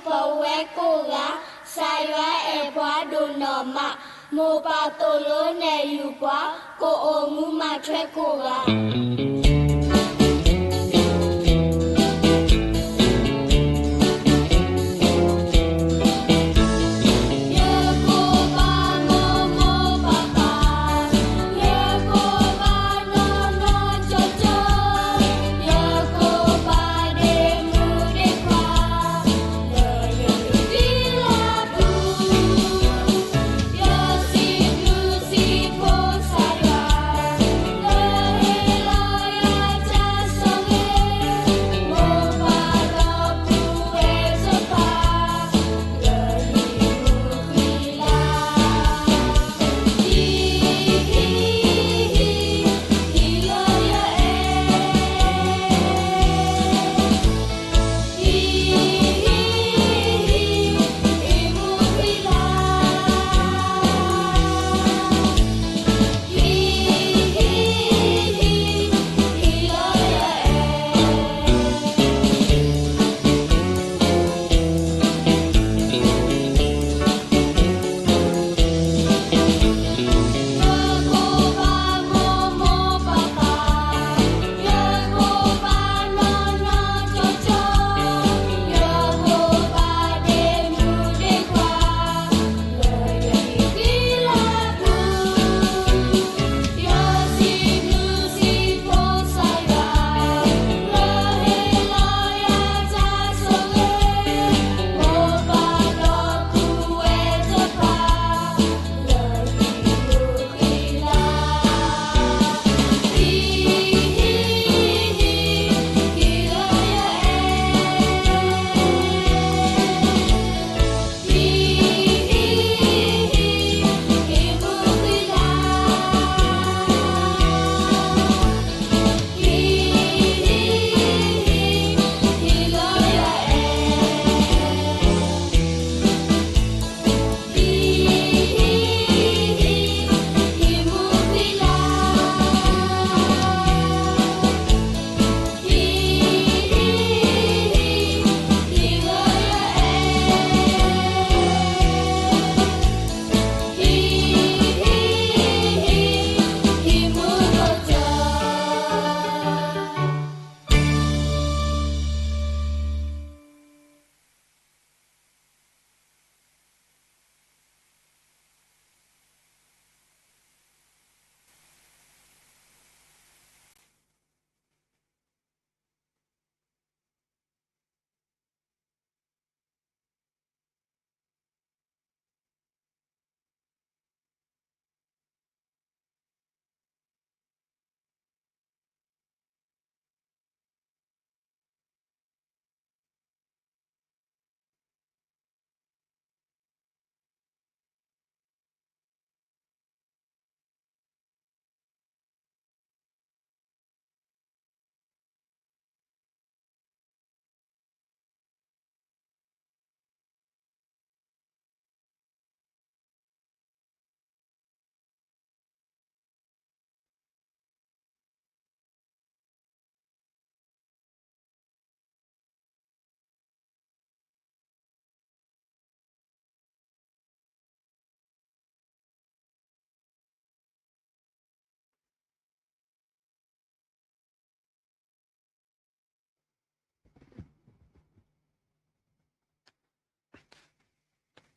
ပဝဲကိးဂၤ, ကစၢ်ယွၤအဲၣ်ပှၤဒိၣ်နီၢ်မး, မိၢ်ပၢ်သိၣ်လိနဲၣ်ယုၢ်ပှၤ, ကအိၣ်မူမၤထွဲကိးဂၤ.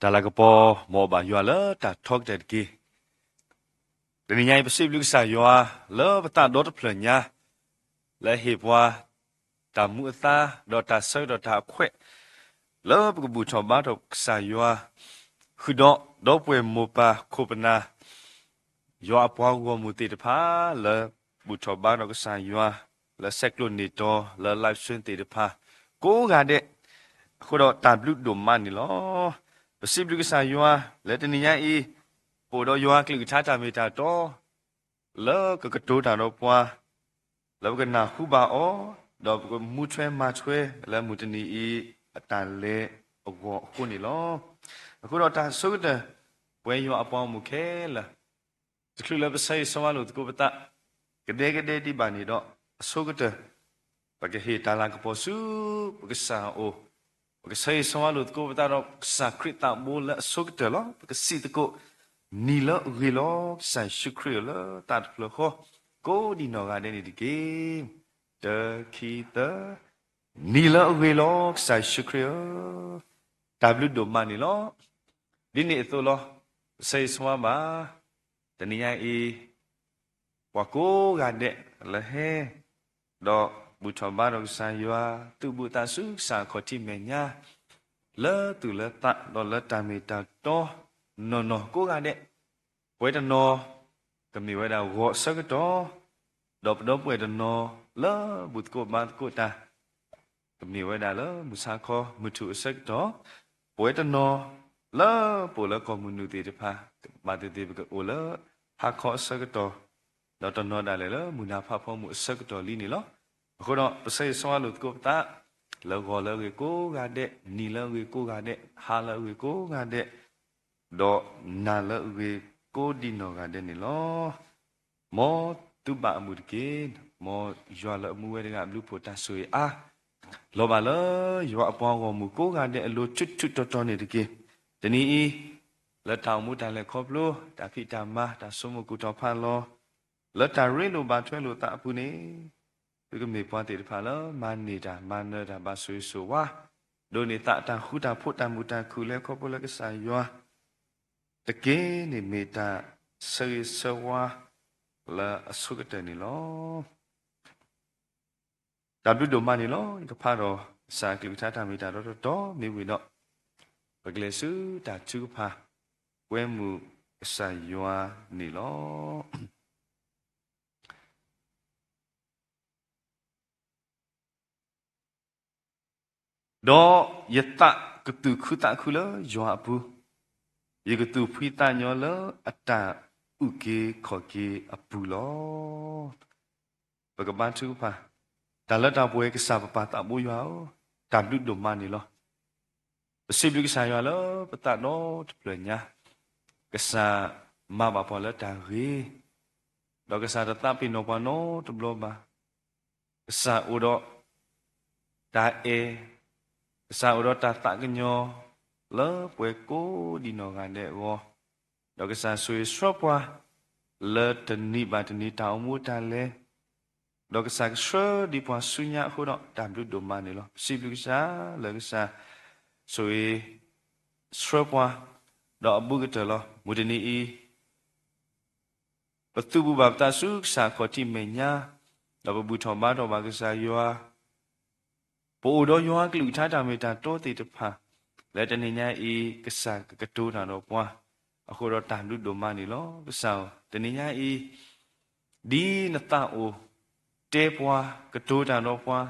တၢ်လၤကပီၤ မ်အဘၣ်ယွၤလၢတၢ်ထီကတၢၢ်တက့ၢ်. တနံၤညါအံၤ ပစံးဘျုးကစၢ်ယွၤ လၢပသးဒီတဖျၢၣ်ညါ လၢဟ့ၣ်ပှၤ တၢ်မူအသါ ဒီးတၢ်ဆၢကတီၢ်တၢ်အခွဲး လၢပကဘူၣ်ထီၣ်ဘါထီၣ်ကစၢ်ယွၤ ဃုာ်ဒီး ဒီပုၢ်ဝဲၢ်မိၢ်ပၢ်ခိၣ်ပနၢ် ယွၤအပှၤဂီၢ်မုၢ်သ့ၣ်တဖၣ် လၢဘူၣ်ထီၣ်ဘါထီၣ်ကစၢ်ယွၤ လၢဆဲးကျိးန့ၢ်တီၤ လၢ live stream သ့ၣ်တဖၣ် ကိးဂၤဒဲး အဃိဒီးတၢ်ဘျုးဒိၣ်မးန့ၣ်လီၤ. ပစံးဘျုးကစၢ်ယွၤ လၢတနံၤညါအံၤ ပအိၣ်ဒီးယွၤအကလုၢ်ကထါတၢ်မ့ၢ်တၢ်တီ လၢကကတိၤတၢ်ဒီးပှၤ လၢပကနၢ်ဟူဘၣ်အီၤ, ဒီးပကမူထွဲမၤထွဲလၢမုၢ်တနံၤအံၤ အတၢ်လဲၤအဂီၢ်အဃိန့ၣ်လီၤ. အဃိဒီးတၢ်ဆိကတၢၢ် ပဝဲယွၤအပှၤဂီၢ်မုၢ်ခဲလၢာ် တချုးလၢပဆၢဂ့ၤဆၢဝါလိာ်သကိးပသး ကဒဲကဒဲဒံးဘၣ်န့ၣ်ဒီး အဆိကတၢၢ် ပကဟ့ၣ်တၢ်လၤကပီၤဆူပကစၢ်အအိၣ်, ပကဆၢဂ့ၤဆၢဝါလိာ်သကိးပသးဒီးကစၢ်ခရံာ်သးဘိလၢအဆိကတၢၢ်လီၤ. ပကစံးသကိး, နံၤလၢအဂ့ၤလီၤ ကစၢ်ယ့ၣ်ၡူးခရံာ်ဧၢ လၢသးတဖျၢၣ်ဃီ ကိးဒံးနီၢ်ဂၤဒဲးန့ၣ်တက့ၢ်. တၢ ခံ သၢ, နံၤလၢအဂ့ၤလီၤ ကစၢ်ယ့ၣ်ၡူးခရံာ်ဧၢ, တၢ်ဘျုးဒိၣ်မးန့ၣ်လီၤ. ဒ်န့ၣ်အသိးလီၤ. ပဆၢဂ့ၤဆၢဝါဘၣ် တနံၤညါအံၤ ပှၤကိးဂၤဒဲးလၢဟဲ ဒီးဘူၣ်ထီၣ်ဘါထီၣ်ကစၢ်ယွၤ သူၣ်ဘီၣ်သးဆူကစၢ်ခီၣ်ထံးမဲာ်ညါ လၢသူၣ်လၢသး ဒီးလၢတၢ်မ့ၢ်တၢ်တီ နီၢ်နီၢ်ကိးဂၤဒဲး, ပဝဲတနီၤ ကမ့ၢ်ဝဲဒၣ်ဂီၤအဆၢကတီၢ်, ဒီးပဒီပုၢ်ဝဲၢ်တနီၤ လၢဘူၣ်သကိးဘါသကိးတၢ် ကမ့ၢ်ဝဲဒၣ်လၢမုၢ်ဆါခီမုၢ်ထူၣ်အဆၢကတီၢ်, ပဝဲတနီၤ လၢပအိၣ်လၢကီၢ်မုၢ်နုာ်သ့ၣ်တဖၣ် ဘၣ်သ့ၣ်သ့ၣ်ပကအိၣ်လၢဟါခီအဆၢကတီၢ်, ဒီးတနီၤဒၣ်လဲာ်လၢမုၢ်နၤဖးဖီမုၢ်အဆၢကတီၢ်လံန့ၣ်လီၤ. အဃိဒီးပဆၢဂ့ၤဆၢဝါလိာ်သကိးပသး လၢဂီၤလၢအဂ့ၤကိးဂၤဒဲး, နံၤလၢအဂ့ၤကိးဂၤဒဲး, ဟါလၢအဂ့ၤကိးဂၤဒဲး, ဒီးနၤလၢအဂ့ၤကိးဒံးနီၢ်ဂၤဒဲးန့ၣ်လီၤ. မ်သုဘၣ်အမုာ်တက့ၢ်. မ်ယွၤလၢအမူဝဲတဂၤအဘျုးဖှိၣ်တၢ်ဆိၣ်ဂ့ၤအါ လီၤဘၣ်လၢယွၤအပှၤဂီၢ်မုၢ်ကိးဂၤဒဲးအလိၤ ထူးထူးတီၤတီၤန့ၣ်တက့ၢ်. တနံၤအံၤ လၢတၢ်အိၣ်မူတၢ်လဲၤခီဖျိ တၢ်ဖံးတၢ်မၤ တၢ်ဆိကမိၣ်ကူၣ်ထီၣ်ဖးလီၤ လၢတၢ်ရ့လိာ်ဘၣ်ထွဲလိာ်သးအပူၤန့ၣ် သုကမ့ၢ်ပှၤသ့ၣ်တဖၣ်လၢမၤန့ၢ်တၢ်မၤနၢၤတၢ် ဘၣ်ဆိၣ်ဂ့ၤဆိၣ်ဝါ ဒိးန့ၢ်သးတၢ်ဃူတၢ်ဖိး တၢ်မုာ်တၢ်ခုၣ် လဲၤခီဖျိလၢကစၢ်ယွၤတက့ၢ်န့ၣ် မ့ၢ်တၢ်ဆၢဂ့ၤဆၢဝါလၢအဆိကတၢၢ်န့ၣ်လီၤ. တၢ်ဘျုးဒိၣ်မးန့ၣ်လီၤ. ယကဖးဒီးကစၢ်အကလုၢ်ကထါတၢ်မ့ၢ်တၢ်တီတီတီ မ့ၢ်ဝံၤဒီး ပကလဲၤဆူတၢ်ထုကဖၣ် ကွဲမုာ်ကစၢ်ယွၤန့ၣ်လီၤ. ဒီးယသးကသူၣ်ခုသးခုလၢယွၤအပူၤ, ယကသူၣ်ဖှံသးညီလၢအတၢ်အုၣ်က့ၤခီၣ်က့ၤအပူၤလီၤ. ပကဘါထုကဖၣ်, တၢ်လၢတၢ်ပှဲၤကစၢ်ပပၢ်သးဘိယွၤဧၢ, တၢ်ဘျုးဒိၣ်မးန့ၣ်လီၤ. ပစံးဘျုးကစၢ်ယွၤလၢပသးဒီတဖျၢၣ်ညါ, ကစၢ်မၤဘၣ်ပှၤလၢတၢ်ဂ့ၤ, ဒီးကစၢ်တသးပ့ၤနီၣ်ပှၤနီတဘျီဘၣ်. ကစၢ်အိၣ်ဒီးတၢ်အဲၣ်, ကစၢ်အိၣ်ဒီးတၢ်သးကညီၤ လၢပှၤကိးဒံးနီၢ်ဂၤဒဲးအဂီၢ်, ဒီးကစၢ်ဆိၣ်ဂ့ၤဆှၢပှၤ လၢတနံၤဘၣ်တနံၤတၢ်အိၣ်မူတၢ်လဲၤ, ဒီးကစၢ်ကဆှၢဒံးပှၤဆူညါအဃိဒီး တၢ်ဘျုးဒိၣ်မးန့ၣ်လီၤ. ပစံးဘျုးကစၢ်လၢကစၢ်ဆိၣ်ဂ့ၤဆှၢပှၤ ဒီးအဘူးကတၢၢ်လီၤ. မုၢ်တနံၤအံၤ ပသူၣ်ဘူၣ်ဘၣ်ပသးဆူကစၢ်အခီၣ်ထံးမဲာ်ညါ, ဒီးပဘူၣ်ထီၣ်ဘါထီၣ်ဘၣ်ကစၢ်ယွၤ, ပအိၣ်ဒီးယွၤအကလုၢ်ကထါတၢ်မ့ၢ်တၢ်တီသ့ၣ်တဖၣ်, လၢတနံၤညါအံၤ ကစၢ်ကကတိၤတၢ်ဒီးပှၤ, အဃိဒီးတၢ်ဘျုးဒိၣ်မးန့ၣ်လီၤ. ကစၢ်ဧၢ, တနံၤညါအံၤ ဒ်နသးအိၣ်တဲပှၤ ကတိၤတၢ်ဒီးပှၤ,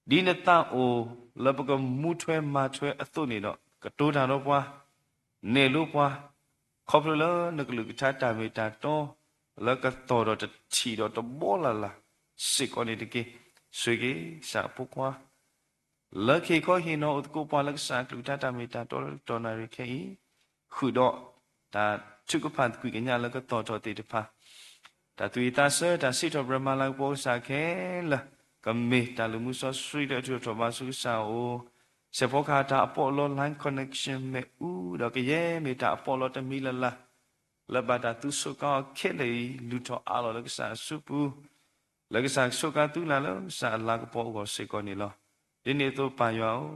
ဒ်နသးအိၣ်လၢပကမူထွဲမၤထွဲအသိးန့ၣ်ဒီး ကတိၤတၢ်ဒီးပှၤ, နဲၣ်လိပှၤ, ခီဖျိလၢနကလုၢ်ကထါတၢ်မ့ၢ်တၢ်တီ လၢကသီၣ်ဒီးတထံၣ်ဒီးတဘီလၢ်လၢ်စ့ၢ်ကီးန့ၣ်တက့ၢ်. ဆိၣ်ဂ့ၤက့ၤကစၢ်အဖိခွါ လၢခံခီဟ့ၣ်နီၤအိၣ်သကိးပှၤလၢကစၢ်အကလုၢ်ကထါတၢ်မ့ၢ်တၢ်တီလၢတတီၢ်နၣ်ရံၣ်ခဲအံၤ, ဃုာ်ဒီးတၢ်ထုကဖၣ်သကွံာ်ကညးလၢကသီၣ်ထီၣ်သ့ၣ်တဖၣ်, တၢ်သူၣ်ဝံၣ်သးဆၢ တၢ်စံးထီၣ်ပတြၢၤမၤလၤကပီၤကစၢ်ခဲလၢာ်, ကမ့ၢ်တၢ်လုၢ်မူစီဆှံလၢအထုးထီၣ်ဘါဆူကစၢ်အအိၣ်, စဲးဖီကဟၣ်တၢ်အပီးအလီ line connection မ့ၣ်အူ, ဒီးကယဲၢ်မ့ၢ်တၢ်အပီးအလီတမံၤလၢ်လၢ် လၢဘၣ်တၢ်သူစူးကါအီၤခဲလၢာ်အံၤ လုၢ်ထီၣ်အးလီၤလၢကစၢ်အစုပူၤ, လၢကစၢ်ကစူးကါသုလၢ်လၢကစၢ်အလၤကပီၤအဂီၢ်စ့ၢ်ကီးန့ၣ်လီၤ. ဒ်န့ၣ်အသိးပၢ်ယွၤဧၢ,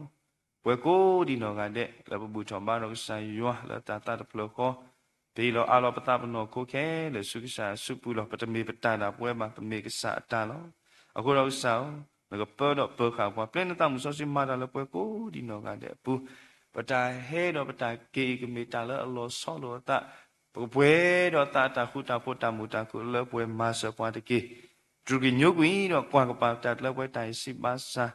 ပှၤကိးဒံးနီၢ်ဂၤဒဲး လၢပဘူၣ်ထီၣ်ဘါထီၣ်ကစၢ်ယွၤလၢတၢ်သးတဖျၢၣ်ဃီ, ပဟ့ၣ်လီၤအးလီၤပသးပနီၢ်ခိခဲလၢာ်ဆူကစၢ်အစုပူၤလီၤ. ပတမ့ၢ်ပတၢ်ဒၣ်ပဝဲဘၣ်, ပမ့ၢ်ကစၢ်အတၢ်လီၤ. အဃိဒီးကစၢ်ဧၢ, နကပၢဒီးပၢၤဃာ်ပှၤ, ပျဲနသးမုၢ်စီဆှံမၤတၢ်လၢပှၤကိးဒံးနီၢ်ဂၤဒဲးအပူၤ, ပတၢ်ဟဲဒီးပတၢ်က့ၤအံၤ ကမ့ၢ်တၢ်လၢအလီၤဆီလိာ်အသး, ပကပှဲၤဒီးသးအတၢ်ဃူတၢ်ဖိး တၢ်မုာ်တၢ်ခုၣ်လၢပှဲၤမၤစၢၤပှၤတက့ၢ်. တြူၢ်ကညိကွံာ်ဒီးကွၢ်ကပၤပတၢ်လၢပှဲၤတၢ်အံၤစံးဘၣ်ဆၣ်,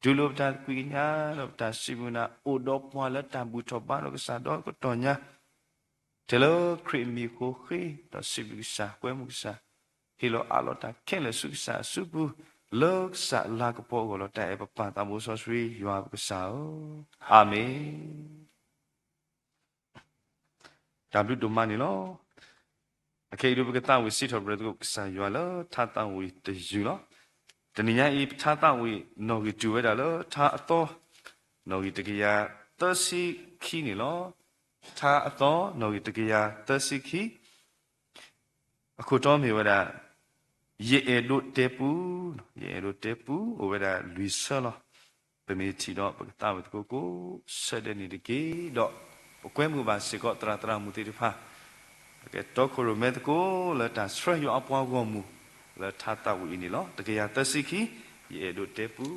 တူၢ်လိာ်ပတၢ်သကွံာ်ကညးဒီးပတၢ်စံးမုာ်နၤ အိၣ်ဒီးပှၤလၢတၢ်ဘူၣ်ထီၣ်ဘါထီၣ်ကစၢ်ဒီကတီၢ်ညါ, ထဲလၢခရံာ်အမံၤအဃိ ဃ့ဒီးစံးဘျုးကစၢ် ကွဲမုာ်ကစၢ်, ဟ့ၣ်လီၤအးလီၤတၢ်ခဲလၢာ်ဆူကစၢ်အစုပူၤ, လၢကစၢ်အလၤကပီၤအဂီၢ်လီၤ. တၢ်အဲၣ်ပပၢ်သးဘိစီဆှံယွၤပကစၢ်ဧၢ, အၤမ့ၣ်. တၢ်ဘျုးဒိၣ်မးန့ၣ်လီၤ. အခဲအံၤဒုးပကသးဝံၣ်စံးထီၣ်ပတြၢၤသကိးကစၢ်ယွၤလၢထါသးဝံၣ်တယုၢ်လီၤ. တနံၤညါအံၤ ပထါသးဝံၣ်နီၣ်ဂံၢ်တုၤဝဲဒၣ်လၢထါအသီ, နီၣ်ဂံၢ်တကယၤသၢဆံခံန့ၣ်လီၤ. ထါအသီ နီၣ်ဂံၢ်တကယၤသၢဆံခံ, အခိၣ်တီမ့ၢ်ဝဲဒၣ် ယအဲၣ်ဒိးတဲပူ, ယအဲၣ်ဒိးတဲပူ အိၣ်ဝဲဒၣ်လွံၢ်ဆၢလီၤ. ပမ့ၢ်ထံၣ်ဒီး ပကသးဝံၣ်သကိးကိးဆၢဒဲးန့ၣ်တက့ၢ်. ဒီးပကွဲမုာ်ဘၣ်စ့ၢ်ကီး သရၣ်သရၣ်မုၣ်သ့ၣ်တဖၣ် ပကတီခိၣ်ရိၣ်မဲသကိး လၢတၢ်ဆှၢယွၤအပှၤဂီၢ်မုၢ် လၢထါသးဝံၣ်အံၤန့ၣ်လီၤ. တကယၤသၢဆံခံ, ယအဲၣ်ဒိးတဲပူ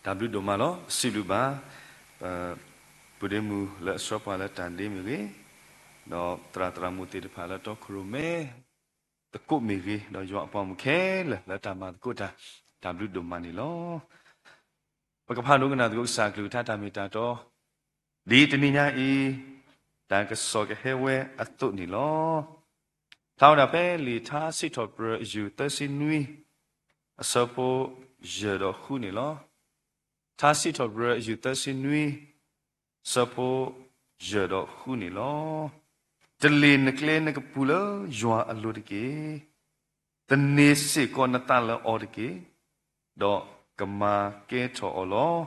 တၢ်ဘျုးဒိၣ်မးလီၤ. စံးဘျုးဘၣ် ပပုၢ်ဒ့မုၣ်လၢအဆှၢပှၤလၢတၢ်ဒ့မ့ၢ်ဂ့ၤ, ဒီးသရၣ်သရၣ်မုၣ်သ့ၣ်တဖၣ်လၢတီခိၣ်ရိၣ်မဲ သကိးမ့ၢ်ဂ့ၤ, ဒီးယွၤအပှၤမုၣ်ခဲလၢာ်လၢတၢ်မၤသကိးတၢ်, တၢ်ဘျုးဒိၣ်မးန့ၣ်လီၤ. ပကဖးဒိကနၣ်သကိးကစၢ်အကလုၢ်ကထါတၢ်မ့ၢ်တၢ်တီ, ဒ်တနံၤညါအံၤ, တၢ်ကစီၣ်ကဟဲဝဲအသိးန့ၣ်လီၤ. ဖျါဝဲဒၣ်ဖဲလံာ်ထါစံးထီၣ်ပတြၢၤအယုၢ်သၢဆံနွံ အဆၢဖိယဲၢ်ဒီးဃုန့ၣ်လီၤ. ထါစံးထီၣ်ပတြၢၤအယုၢ်သၢဆံနွံ ဆၢဖိယဲၢ်ဒီးဃုန့ၣ်လီၤ. တလ့ၢ်နကျဲနကပူၤလၢယွၤအလိၤတက့ၢ်. သန့ၤစ့ၢ်ကီးနသးလၢအီၤတက့ၢ်, ဒီးကမၤကဲထီၣ်အီၤလီၤ.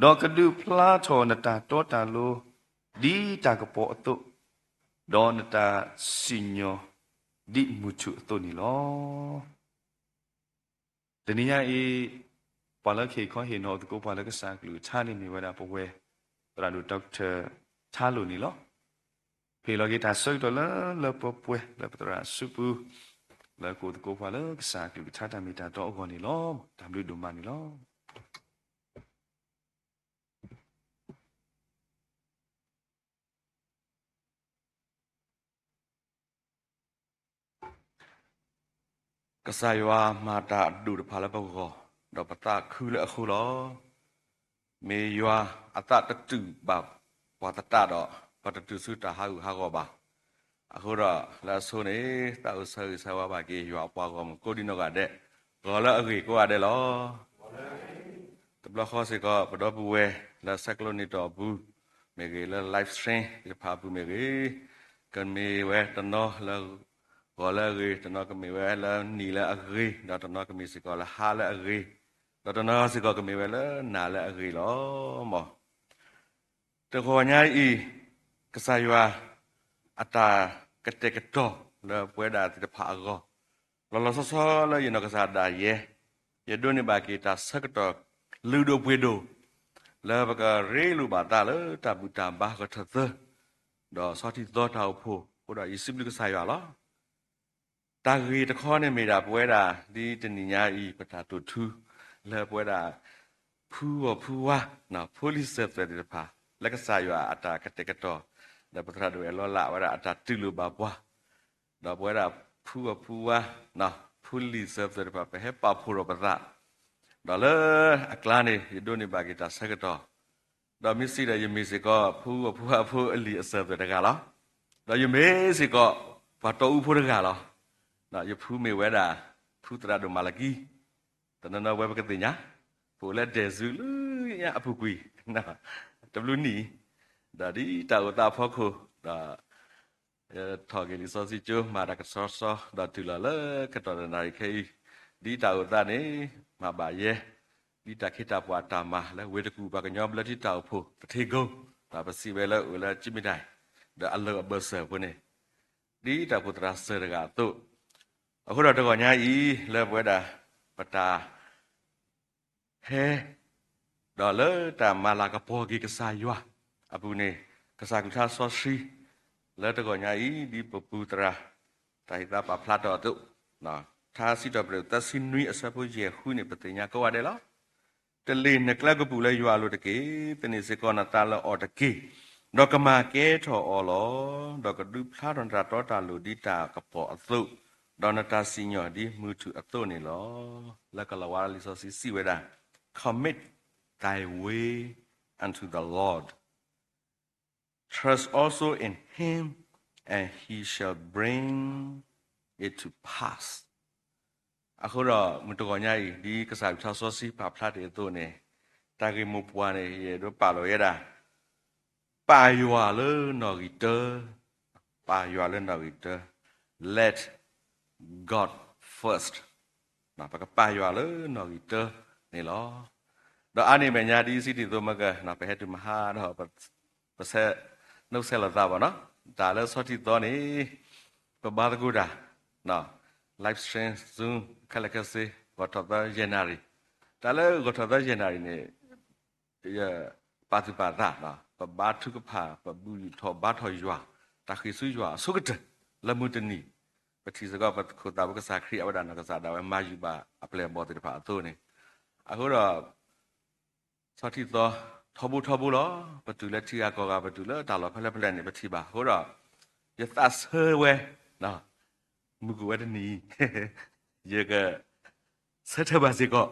ဒီးကဒုးဖျါထီၣ်နတၢ်တီတၢ်လိၤ ဒ်တၢ်ကပီၤအသိး, ဒီးနတၢ်စံၣ်ညီၣ်ဒ်မုၢ်ထူၣ်အသိးန့ၣ်လီၤ. တနံၤညါအံၤ, ပှၤလၢကဟ့ၣ်ခီဟ့ၣ်နီၤသကိးပှၤလၢကစၢ်အကလုၢ်ကထါန့ၣ်မ့ၢ်ဝဲဒၣ်ပဝဲ သရၣ်ဒိၣ် Doctor ထါလိၣ်န့ၣ်လီၤ. ဟ့ၣ်လီၤက့ၤတၢ်ဆၢကတီၢ်လၢလၢပှဲၤပှဲၤလၢပသရၣ်စုပူၤ, လၢကအိၣ်သကိးပှၤလၢကစၢ်အကလုၢ်ကထါတၢ်မ့ၢ်တၢ်တီအဂီၢ်န့ၣ်လီၤ. တၢ်ဘျုးဒိၣ်မးန့ၣ်လီၤ. ကစၢ်ယွၤမၤတၢ်အဒိၣ်တဖၣ်လၢပဂီၢ်, ဒီးပသးခုလၢအဃိလီၤ. မ့ၢ်ယွၤအသးတတုာ်ဘၣ်ပှၤသတးဒီး, ပတတုာ်ဆူတၢ်ဟးဂူာ်ဟးဂီၤဘၣ်. အဃိဒီးလၢအဆိန့ၣ်, သးအိၣ်ဆၢဂ့ၤဆၢဝါဘၣ်က့ၤယွၤအပှၤဂီၢ်မုၢ်ကိးဒံနီၢ်ဂၤဒဲး, ဂီၤလၢအဂ့ၤကိးဂၤဒဲးလီၤ. တဘျီဃီစ့ၢ်ကီး ပဒီပုၢ်ဝဲၢ်လၢဆဲးကျိးနံၤတီၢ်အပူၤမ့ၢ်ဂ့ၤ, လၢ live stream သ့ၣ်တဖၣ်အပူၤမ့ၢ်ဂ့ၤ, ကမ့ၢ်ဝဲတနီၤလၢဂီၤလၢအဂ့ၤ, တနီၤကမ့ၢ်ဝဲလၢနံၤလၢအဂ့ၤ, ဒီးတနီၤကမ့ၢ်စ့ၢ်ကီးလၢဟါလၢအဂ့ၤ, ဒီးတနီၤစ့ၢ်ကီးကမ့ၢ်ဝဲလၢနၤလၢအဂ့ၤလီၤ. မ်တဂီၤညါအံၤ, ကစၢ်ယွၤအတၢ်ကတဲာ်ကတီၤလၢပဝဲဒၣ်သ့ၣ်တဖၣ်အဂီၢ်, လီၤလီၤဆီဆီလၢယနီၢ်ကစၢ်ဒၣ်ယဲ, ယဒိးန့ၢ်ဘၣ်က့ၤတၢ်ဆၢကတီၢ်လုၢ်ဒိၣ်ပှ့ၤဒိၣ်, လၢပကရ့လိာ်ဘၣ်သးလၢတၢ်ဘူၣ်တၢ်ဘါဂီၤထၢၣ်သၢ, ဒီးဆီထံသီတၢ်အိၣ်ဖှိၣ်, အဃိဒီးယစံးဘျုးကစၢ်ယွၤလီၤ. တၢ်ဂ့ၢ်တခီန့ၣ်မ့ၢ်ဒၣ်ပဝဲဒၣ်ဒ်တနံၤညါအံၤ ပတၢ်တိာ်ထူ လၢပဝဲဒၣ် ဖုဂီၢ်ဖုဝါ, ဖိလံၤစၢၤသွဲၣ်သ့ၣ်တဖၣ်, လၢကစၢ်ယွၤအတၢ်ကတဲာ်ကတီၤ, ဒီးပသရၣ်ဒိၣ်အဲၣ်လီၤလးဝဲဒၣ်အတၢ်တူၢ်လိာ်ဘၣ်ပှၤ, ဒီးပဝဲဒၣ်ဖုဂီၢ်ဖုဝါ, ဖိလံၤစၢၤသွဲၣ်တဖၣ် ပဟဲပာ်ဖှိၣ်ထီၣ်ပသး, ဒီးလၢအကျါန့ၣ် ယဒိးန့ၢ်ဘၣ်က့ၤတၢ်ဆၢကတီၢ်, ဒီးမ့ၢ်စံးဒီးယမ့ၢ်စ့ၢ်ကီး ဖုဂီၢ်ဖုဝါဖိအလံၤအစၢၤသွဲၣ်တဂၤလီၤ. ဒီးယမ့ၢ်စ့ၢ်ကီး ပှၤတီအူဖိတဂၤလီၤ. ယဖုမ့ၢ်ဝဲဒၣ် ဖုသရၣ်ဒိၣ်မၤလကံ, တနီၤနီၤဝဲပကသ့ၣ်ညါ, ပအိၣ်လၢဒဲးစူၤလၢညါအပူၤကွံာ် တဘျုးနံၣ်, ဒီးဒ်တၢ်အိၣ်သးအဖီခိၣ်, ဒီး ထီၣ်က့ၤလံာ်စီဆှံကၠိ မၤတၢ်ကစီစီ ဒီးတုၤလီၤလၢကတီၢ်တနၣ်ရံၣ်ခဲအံၤ, ဒ်တၢ်အိၣ်သးန့ၣ် မၤဘၣ်ယဲ, ဒ်တၢ်ခ့တၢ်ပှၤတၢ်မၤလၢဝ့ၢ်တကူၣ် ပှၤကညီဘျၢထံတၢ်အိၣ်ဖှိၣ် ပထ့ကိ, ဒီးပစံးဝဲလၢအိၣ်လၢကၠံမံၤဒၣ်, ဒီးအလၢအဘၢၣ်စၢၤအဃိန့ၣ်, ဒ်တၢ်အိၣ်ဖှိၣ်သရၣ်စၢၤတဂၤအသိး, အဃိဒီးတဂီၤညါအံၤ လၢပဝဲဒၣ် ပတၢ် ဟဲ, ဒီးလၢတၢ်မၤလၤကပီၤက့ၤကစၢ်ယွၤအပူၤန့ၣ်, ကစၢ်ကလုၢ်ကထါစီဆှံ လၢတဂီၤညါအံၤ ဒ်ပပူၤသရၣ် တၢ်ဟ့ၣ်သးပာ်ဖျါထီၣ်အသိး, ထါစံးထီၣ်ပတြၢၤသၢဆံနွံအဆၢဖိယဲၢ်ဃုန့ၣ် ပသ့ၣ်ညါကိးဂၤဒဲးလီၤ. တလ့ၢ်နကျဲကပူၤလၢယွၤအလိၤတက့ၢ်. သန့ၤစ့ၢ်ကီးနသးလၢအီၤတက့ၢ်. ဒီးကမၤကဲထီၣ်အီၤလီၤ. ဒီးကဒုးဖျါထီၣ်နတၢ်တီတၢ်လိၤဒ်တၢ်ကပီၤအသိး, ဒီးနတၢ်စံၣ်ညီၣ်ဒ်မုၢ်ထူၣ်အသိးန့ၣ်လီၤ. လၢကလၤဝါလံာ်စီဆှံစံးဝဲဒၣ်, Commit thy way unto the Lord. Trust also in him, and he shall bring it to pass. အဃိဒီး မုၢ်တဂီၤညါအံၤ ဒ်ကစၢ်ကလုၢ်ကထါစီဆှံပာ်ဖျါတ့ၢ်အသိးန့ၣ်, တၢ်ဂ့ၢ်မိၢ်ပှၢ်န့ၣ် ယအဲၣ်ဒိးပာ်လီၤဝဲဒၣ် ပာ်ယွၤလၢနီၣ်ဂံၢ်တၢ, ပာ်ယွၤလၢနီၣ်ဂံၢ်တၢ, Let God first. ပကပာ်ယွၤလၢနီၣ်ဂံၢ်တၢန့ၣ်လီၤ. ဒီးအါန့ၢ်မဲာ်ညါဒ်စံးတံၢ်သိးမ့ၢ်က, ပဟဲတုၤမဟါဒီး ပဆဲး, နုဆဲးလိာ်သးဘၣ်နီၤ, တၢ်လၢဆီထံသီန့ၣ် ပဘါသကိးတၢ်, live stream Zoom ခဲလၢာ်ခဲဆ့ ဂီၤထီၣ်သၢယဲၢ်နၣ်ရံၣ်, တၢ်လၢဂီၤထီၣ်သၢယဲၢ်နၣ်ရံၣ်န့ၣ် ယပာ်သူၣ်ပာ်သး, ပဘါထုကဖၣ် ပဘူၣ်ထီၣ်ဘါထီၣ်ယွၤ, တၢ်ဃ့ၢ်ဆူယွၤအဆိကတၢၢ် လၢမုၢ်တနံၤ, ပထံၣ်စ့ၢ်ကီးပခိၣ်သးဖိကစၢ်ခရံာ်အဝဲဒၣ်နီၢ်ကစၢ်ဒၣ်ဝဲမၤယုာ်ဘၣ်အပျဲၢ်အဘီၣ်သ့ၣ်တဖၣ်အသိးန့ၣ်, အဃိဒီး ထီၣ်ထံသီ ထီဘိထီဘိလီၤ. ပတုၤလၢထံဂၤကီၢ်ဂၤ ပတုၤလၢတၢ်လီၢ်ဖဲလဲၣ်ဖဲလဲၣ်န့ၣ် ပထံၣ်ဘၣ်. အဃိဒီး ယသးဆၢဝဲ မုၢ်ကူးဝဲတနံၤအံၤ ယက ဆၢထၢၣ်ဘၣ်စ့ၢ်ကီး.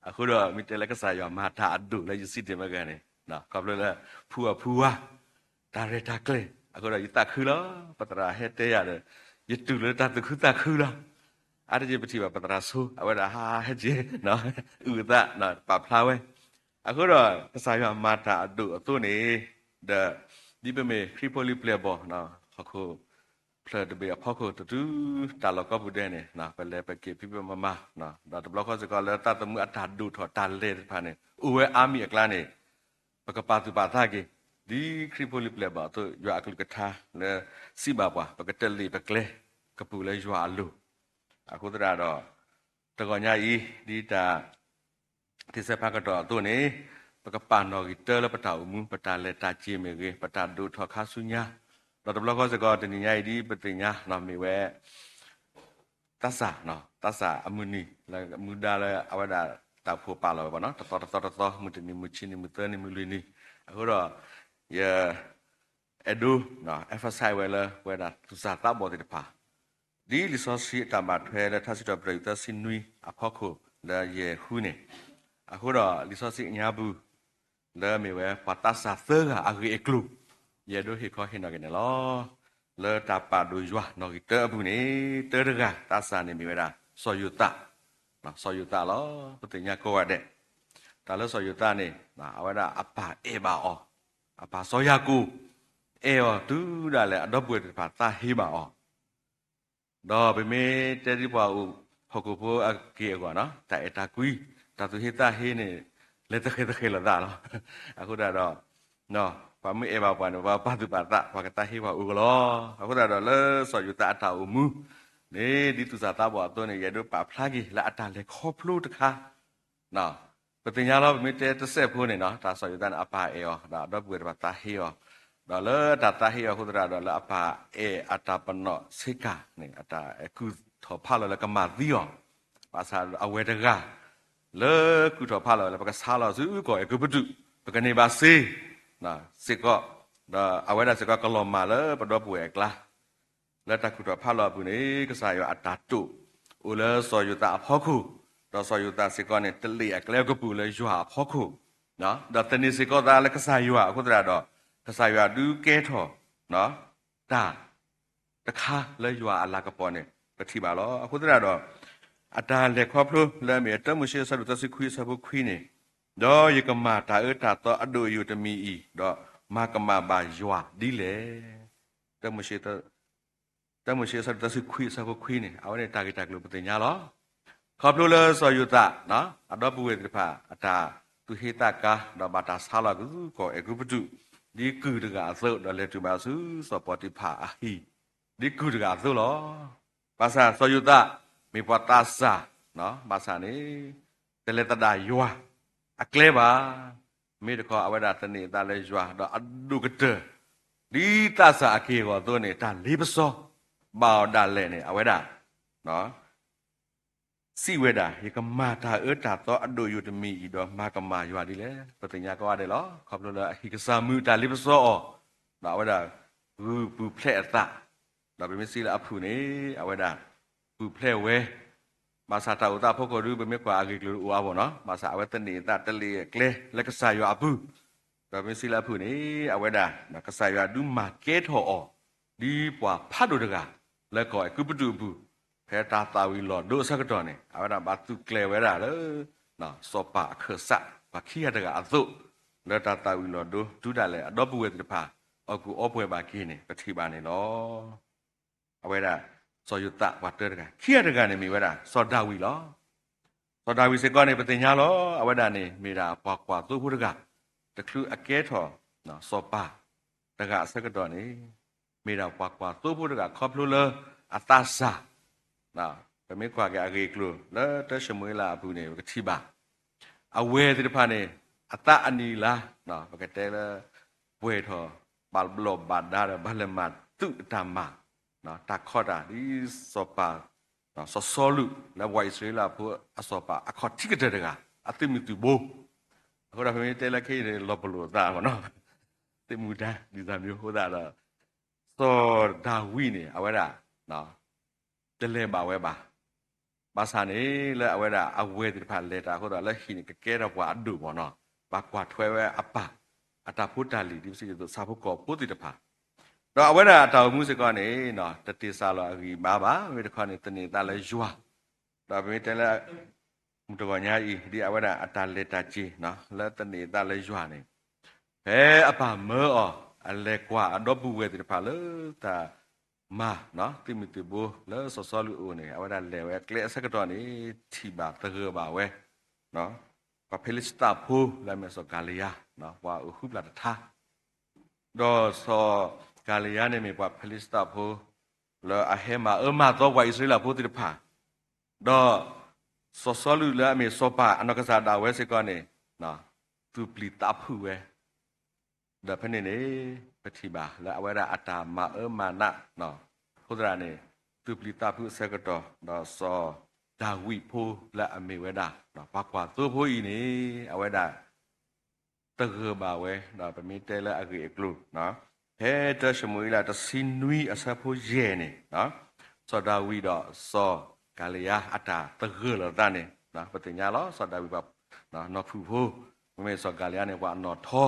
အဃိဒီး မ့ၢ်တဲလၢကစၢ်ယွၤမၤတၢ်အဒိၣ်လၢယစံးတ့ၢ်မ့ၢ်ဂ့ၤန့ၣ် ခီဖျိလၢ ဖုအီၣ်ဖုဝါ တၢ်ရဲၣ်တၢ်ကျဲၤ အဃိဒီးယသးခုလီၤ. ပသရၣ်ဟဲတဲယၤဒီး ယတူၢ်လၢတၢ်သူၣ်ခုသးခုလီၤ. အါတက့ၢ်ပထံၣ်ဘၣ်ပသရၣ်ဆိ အဝဲဒၣ်ဟးဟဲက့ၤ အုၣ်အသး ပာ်ဖျါဝဲ. အဃိဒီး ကစၢ်ယွၤမၤတၢ်အဒိၣ်အသိးန့ၣ် ဒီး ဒ်ပမ့ၢ်ခရံာ်ဖိလံၤပျဲၢ်ဘီၣ် ဟီၣ်ခိၣ် ဖျၢၣ်တဘ့ၣ်အဖီခိၣ် တတုၤတၢ်လီၢ်ကိးပူၤဒဲးန့ၣ် ပလဲၤပက့ၤဖံးဖံးမၤမၤ ဒီးတဘျီဃီစ့ၢ်ကီးလၢသးသမူအတၢ်ဒိၣ်ထီၣ်တၢ်လဲၤတဖၣ်န့ၣ် အိၣ်ဝဲအါမံၤအကျါန့ၣ် ပကပာ်သူၣ်ပာ်သးက့ၤ ဒ်ခရံာ်ဖိလံၤပျဲၢ်ဘီၣ်အသိး ယွၤအကလုၢ်ကထါလၢစံးဘၣ်ပှၤ ပကတလ့ၣ်ပကျဲကပူၤလၢယွၤအလိၤ. အဃိသတးဒီး တဂီၤညါအံၤ ဒ်တၢ် သ့ၣ်စဲဖးကတီၢ်အသိးန့ၣ် ပကပာ်နီၣ်ဂံၢ်တၢလၢပတၢ်အိၣ်မူ ပတၢ်လဲၤတၢ်က့ၤမ့ၢ်ဂ့ၤ ပတၢ်ဒိၣ်ထီၣ်ခါဆူညါ ဒီးတဘျီဃီစ့ၢ်ကီး တနံၤညါအံၤဒ်ပသ့ၣ်ညါမ့ၢ်ဝဲ သးစၢ် သးစၢ်အမုၢ်နံၤ လၢမူဒါလၢအဝဲဒၣ်တၢ်အိၣ်ဖှိၣ်ပာ်လီၤဝဲဘၣ်နီၤ တသီတသီတသီ မုၢ်တနံၤ မုၢ်ဆံနံၤ မုၢ်သၢနံၤ မုၢ်လွံၢ်နံၤ အဃိဒီး ယ အဲၣ်ဒိး emphasize ဝဲလၢပဝဲဒၣ်သူၣ်စၢ်သးဘီၣ်သ့ၣ်တဖၣ် ဒ်လံာ်စီဆှံအတၢ်ဘၣ်ထွဲလၢထါစံးထီၣ်ပတြၢၤ သၢဆံနွံအဖီခိၣ်လၢယဲၢ်ဃုန့ၣ် အဃိဒီးလံာ်စီဆှံအညါပူၤ လၢမ့ၢ်ဝဲပှၤသးစၢ်သၢဂၤအဂ့ၢ်အကျိၤ ယအဲၣ်ဒိးဟ့ၣ်ခီဟ့ၣ်နီၤက့ၤန့ၣ်လီၤ. လၢတၢ်ပာ်ဒိၣ်ယွၤနီၣ်ဂံၢ်တၢအပူၤန့ၣ် တၢတဂၤသးစၢ်န့ၣ်မ့ၢ်ဝဲဒၣ် စီၤယိၤသး စီၤယိၤသးလီၤ. ပသ့ၣ်ညါကိးဂၤဒဲး တၢ်လၢစီၤယိၤသးန့ၣ် အဝဲဒၣ်အပၢ်အဲၣ်ဘၣ်အီၤ, အပၢ်စီၤယၤကိာ် အဲၣ်အီၤတုၤဒၣ်လဲာ် အဒီပုၢ်ဝဲၢ်သ့ၣ်တဖၣ်သးဟ့ဘၣ်အီၤ ဒီးပမ့ၢ်တဲဒ်ပှၤအိၣ်ဟီၣ်ခိၣ်ဖိအက့ၢ်အဂီၢ်နီၤ တၢ်အဲၣ်တၢ်ကွံ တၢ်သူၣ်ဟ့သးဟ့န့ၣ် လဲၤတဃဲၤတဃဲၤလိာ်သးလီၤ. အဃိသတးဒီး ပှၤမ့ၢ်အဲၣ်ဘၣ်ပှၤန့ၣ် ပှၤပာ်သူၣ်ပာ်သး ပှၤကသးဟ့ပှၤအိၣ်ကလီၤ. အဃိသတးဒီးလၢစီၤယိၤသးအတၢ်အိၣ်မူန့ၣ် ဒ်သူၣ်စၢ်သးဘီၣ်အသိးန့ၣ် ယအဲၣ်ဒိးပာ်ဖျါက့ၤလၢအတၢ်လဲၤခီဖျိတခါ ပသ့ၣ်ညါလီၤ ပမ့ၢ်တဲတစဲးဖိန့ၣ်နီၤ တၢ်စီၤယိၤသးန့ၣ် အပၢ်အဲၣ်အီၤ ဒီးအဒီပုၢ်ဝဲၢ်တဖၣ်သးဟ့အီၤ, ဒီးလၢတၢ်သးဟ့အီၤအဃိသတးဒီး လၢအပၢ်အဲၣ်အတၢ်ပနီၣ်ဆ့ကၤန့ၣ် အတၢ်အဲၣ်ကုၢ်ထီၣ်ဖးလီၤလၢကမၤသံအီၤ, ဘၣ်ဆၣ်အဝဲတဂၤ လၢကုၢ်ထီၣ်ဖးလီၤလၢပကဆါလီၤဆူကီၢ်အဲၤကူပတူး ပကန့ၢ်ဘၣ်စ့ စ့ၢ်ကီး, ဒီးအဝဲဒၣ်စ့ၢ်ကီးကလီၤမၢ်လၢပဒီပုၢ်ဝဲၢ်အကျါ လၢတၢ်ကုၢ်ထီၣ်ဖးလီၤအပူၤန့ၣ် ကစၢ်ယွၤအတၢ်တိာ် အိၣ်လၢစီၤယိၤသးအဖီခိၣ်, ဒီးစီၤယိၤသးစ့ၢ်ကီးန့ၣ် တလ့ၣ်အကျဲအကပူၤလၢယွၤအဖီခိၣ်, ဒီးသန့ၤစ့ၢ်ကီးသးလၢကစၢ်ယွၤအဃိသတးဒီး ကစၢ်ယွၤဒုးကဲထီၣ် တၢ် တခါလၢယွၤအလၤကပီၤန့ၣ် ပထံၣ်ဘၣ်လီၤ. အဃိသတးဒီး အတၢ်လဲၤခီဖျိလၢအမ့ၢ်တၢမိၤၡ့အဆၢဒိၣ်သၢဆံခွံအဆၢဖိခွံန့ၣ်, ဒီးယကမၤတၢ်အၢတၢ်သီအဒိၣ်အယိာ်တမံၤအံၤ, ဒီးမၤကမၣ်ဘၣ်ယွၤဒ်လဲၣ်. တၢမိၤၡ့ တၢမိၤၡ့အဆၢဒိၣ်သၢဆံခွံအဆၢဖိခွံန့ၣ် အဝဲန့ၣ်တၢ်ဂ့ၢ်တၢ်ကျိၤပသ့ၣ်ညါလီၤ. ခီဖျိလၢစီၤယိၤသး အဒီပုၢ်ဝဲၢ်သ့ၣ်တဖၣ် အတၢ်သူၣ်ဟ့သးကါ ဒီးဘၣ်တၢ်ဆါလီၤက့ၤဆူကီၢ်အဲၤကူပတူး ဒ်ကုၢ်တဂၤအသိး ဒီးလဲၤတုၤဘၣ်ဆူစီၤပီၤတံၤဖၢ်အဟံၣ် ဒ်ကုၢ်တဂၤအသိးလီၤ. ဘၣ်ဆၣ်စီၤယိၤသး မ့ၢ်ပှၤသးစၢ် ဘၣ်ဆၣ်န့ၣ် တလဲၤသဒၣ်ယွၤအကျဲဘၣ်. မ့ၢ်တခီအဝဲဒၣ်သန့ၤအသးလၢယွၤ ဒီးအဒိၣ်ကတၢၢ် ဒ်သးစၢ်အက့ၢ်အဂီၤအသိးန့ၣ် တၢ်လ့ပစီ ဘၣ်အီၤဒၣ်လဲာ်န့ၣ် အဝဲဒၣ် စံးဝဲဒၣ် ယကမၤတၢ်အၢတၢ်သီအဒိၣ်ယိာ်တမံၤအံၤ ဒီးမၤကမၣ်ယွၤဒ်လဲၣ်. ပသ့ၣ်ညါကိးဂၤဒဲးလီၤ. ခီဖျိလၢအဟံၣ်ကစၢ်မုၢ်တၢ်လ့ပစီအီၤ, ဒီးအဝဲဒၣ် ဂုာ်ပူၤဖျဲးအသး, ဒီးပမ့ၢ်စံးလၢအဖုၣ်န့ၣ် အဝဲဒၣ် ပူၤဖျဲးဝဲ, ဘၣ်ဆၣ်တၢ်အိၣ်သးအဖီခိၣ်ဒု ပမ့ၢ်ကွၢ်အဂ့ၢ်ကျိၤအိၣ်အါဘၣ်နီၤ, ဘၣ်ဆၣ်အဝဲသန့ၤအသးတလ့ၣ်အကျဲလၢကစၢ်ယွၤအပူၤ, ဒီးပမ့ၢ်စံးလၢအဖုၣ်န့ၣ် အဝဲဒၣ် ကစၢ်ယွၤဒုးမၤကဲထီၣ်အီၤ ဒ်ပှၤဖးဒိၣ်တဂၤ လၢကီၢ်အဲၤကူပတူးအပူၤ, ဖဲတၢ်သၣ်ဝံၤလီၤဒိအဆၢကတီၢ်န့ၣ် အဝဲဒၣ်ဘၣ်သူၣ်ကျဲၤဝဲဒၣ်လၢ စီၤပၤအခၢၣ်စး ပှၤခံဂၤတဂၤအသိး, လၢတၢ်သၣ်ဝံၤလီၤဒိ တုၤဒၣ်လဲာ်အဒီပုၢ်ဝဲၢ်သ့ၣ်တဖၣ် အီၣ်ကူၣ်အီပှဲၤဘၣ်က့ၤန့ၣ် ပထံၣ်ဘၣ်န့ၣ်လီၤ. အဝဲဒၣ် စီၤယိၤသးပှၤတၢတဂၤ, ခံဂၤတဂၤန့ၣ်မ့ၢ်ဝဲဒၣ် စီၤဒၤဝံးလီၤ. စီၤဒၤဝံးစ့ၢ်ကီးန့ၣ် ပသ့ၣ်ညါလီၤ. အဝဲဒၣ်န့ၣ် မ့ၢ်ဒၣ်ပှၤကွၢ်သိဖိတဂၤ, တချုးအကဲထီၣ် စီၤပၤတဂၤအဆၢကတီၢ်န့ၣ် မ့ၢ်ဒၣ်ပှၤကွၢ်သိဖိတဂၤ ခီဖျိလၢအသးစၢ်, ပမ့ၢ်ကွၢ်က့ၤအဂ့ၢ်အကျိၤ လၢတၢၡမူၤအ့လးအပူၤန့ၣ် ပကထံၣ်ဘၣ် အဝဲသ့ၣ်တဖၣ်န့ၣ် အသးအနံၣ်အလါ ပကတဲလၢ ပှဲၤထီၣ် ဘၣ်ဘျီၣ်ဘၣ်ဒါဒီး ဘၣ်လဲၤမၤသုးအတၢ်မၤ တၢ်ခီတၢ် ဒ်စီၤပၤ စီၤစီလူး လၢပှၤအံၣ်စရ့လးဖိအစီၤပၤ အခီၣ်ထံးကတၢၢ်တဂၤ အသုးမုၢ်သုးဘိ အဃိဒီးပမ့ၢ်တဲလၢခဲအံၤန့ၣ် လီၤပလိာ်သးမ့ၢ်နီၤ, သ့ၣ်မူဒါ ဒ်သိးမ့ၢ်အဃိသတးဒီး စီၤဒၤဝံးန့ၣ် အဝဲဒၣ် တလဲၤဘၣ်ဝဲဘၣ်. ဘၣ်ဆၣ်န့ၣ် လၢအဝဲဒၣ်အဝဲၢ်သ့ၣ်တဖၣ်လဲၤတၢ်အဃိသတး လၢဟံၣ်န့ၣ် ကကဲထီၣ်ပှၤအဒိၣ်မ့ၢ်နီၤ, ဘၣ်ကွၢ်ထွဲဝဲအပၢ် အတၢ်ဖိတၢ်လံၤ ဒ်ပစံးဒ်သိး ဆၣ်ဖိကီၢ်ဖိသ့ၣ်တဖၣ်, ဒီးအဝဲဒၣ်အတၢ်အိၣ်မူစ့ၢ်ကီးန့ၣ် တတ့ၢ်စၢ်လီၤအဂံၢ်အဘါဘၣ်, မ့မ့ၢ်တခီန့ၣ် သန့ၤအသးလၢယွၤ, ဒီးပမ့ၢ်တဲလၢ မုၢ်တဂီၤညါအံၤ ဒ်အဝဲဒၣ်အတၢ်လဲၤတၢ်က့ၤ လၢသန့ၤအသးလၢယွၤန့ၣ်, ဖဲအပၢ်မၢအီၤ အလဲၤကွၢ်အဒီပုၢ်ဝဲၢ်သ့ၣ်တဖၣ်လၢတၢ်မၤ သုးမုၢ်သံၣ်ဘိလၢစီၤစီလူးအအိၣ်န့ၣ် အဝဲဒၣ်လဲၤဝဲအကျဲအဆၢကတီၢ်န့ၣ် ထံၣ်ဘၣ်သဂၢၢ်ဘၣ်ဝဲ ပှၤဖံလံးစတံဖိလၢအမ့ၢ်စီၤကၤလံယါ, ပှၤအိၣ်ဃုဖျၢၣ်တထါ, ဒီးစီၤကၤလံယါန့ၣ်မ့ၢ်ပှၤဖံလံးစတံဖိ လၢအဟဲမၤအၢမၤသီပှၤအံၣ်စရ့လးဖိသ့ၣ်တဖၣ်, ဒီးစီၤစီလူးလၢအမ့ၢ်စီၤပၤအနီၢ်ကစၢ်ဒၣ်ဝဲစ့ၢ်ကီးန့ၣ် သူၣ်ပျံၤသးဖုးဝဲ, ဒီးဖဲန့ၣ်န့ၣ် ပထံၣ်ဘၣ်လၢအဝဲဒၣ်အတၢ်မၤအၢမၤနး, အဃိသတးန့ၣ် သူၣ်ပျံၤသးဖုးအဆၢကတီၢ် ဒီးစီၤဒၤဝံးဖိလၢအမ့ၢ်ဝဲဒၣ် ပှၤကွၢ်သိဖိအံၤန့ၣ် အဝဲဒၣ် သဂၢၢ်ဘၣ်ဝဲ ဒီးပမ့ၢ်တဲလၢအဂ့ၢ်အကျိၤ ဖဲတၢၡမူၤအ့လးတဆံနွံအဆၢဖိယဲၢ်န့ၣ်, စီၤဒၤဝံးဒီးစီၤကၤလံယါအတၢ်သဂၢၢ်လိာ်သးန့ၣ် ပသ့ၣ်ညါလီၤ. စီၤဒၤဝံးပှၤနီၢ်ဖုၣ်ဖိ, မ့မ့ၢ်စီၤကၤလံယါန့ၣ် ပှၤအနီၢ်ထီ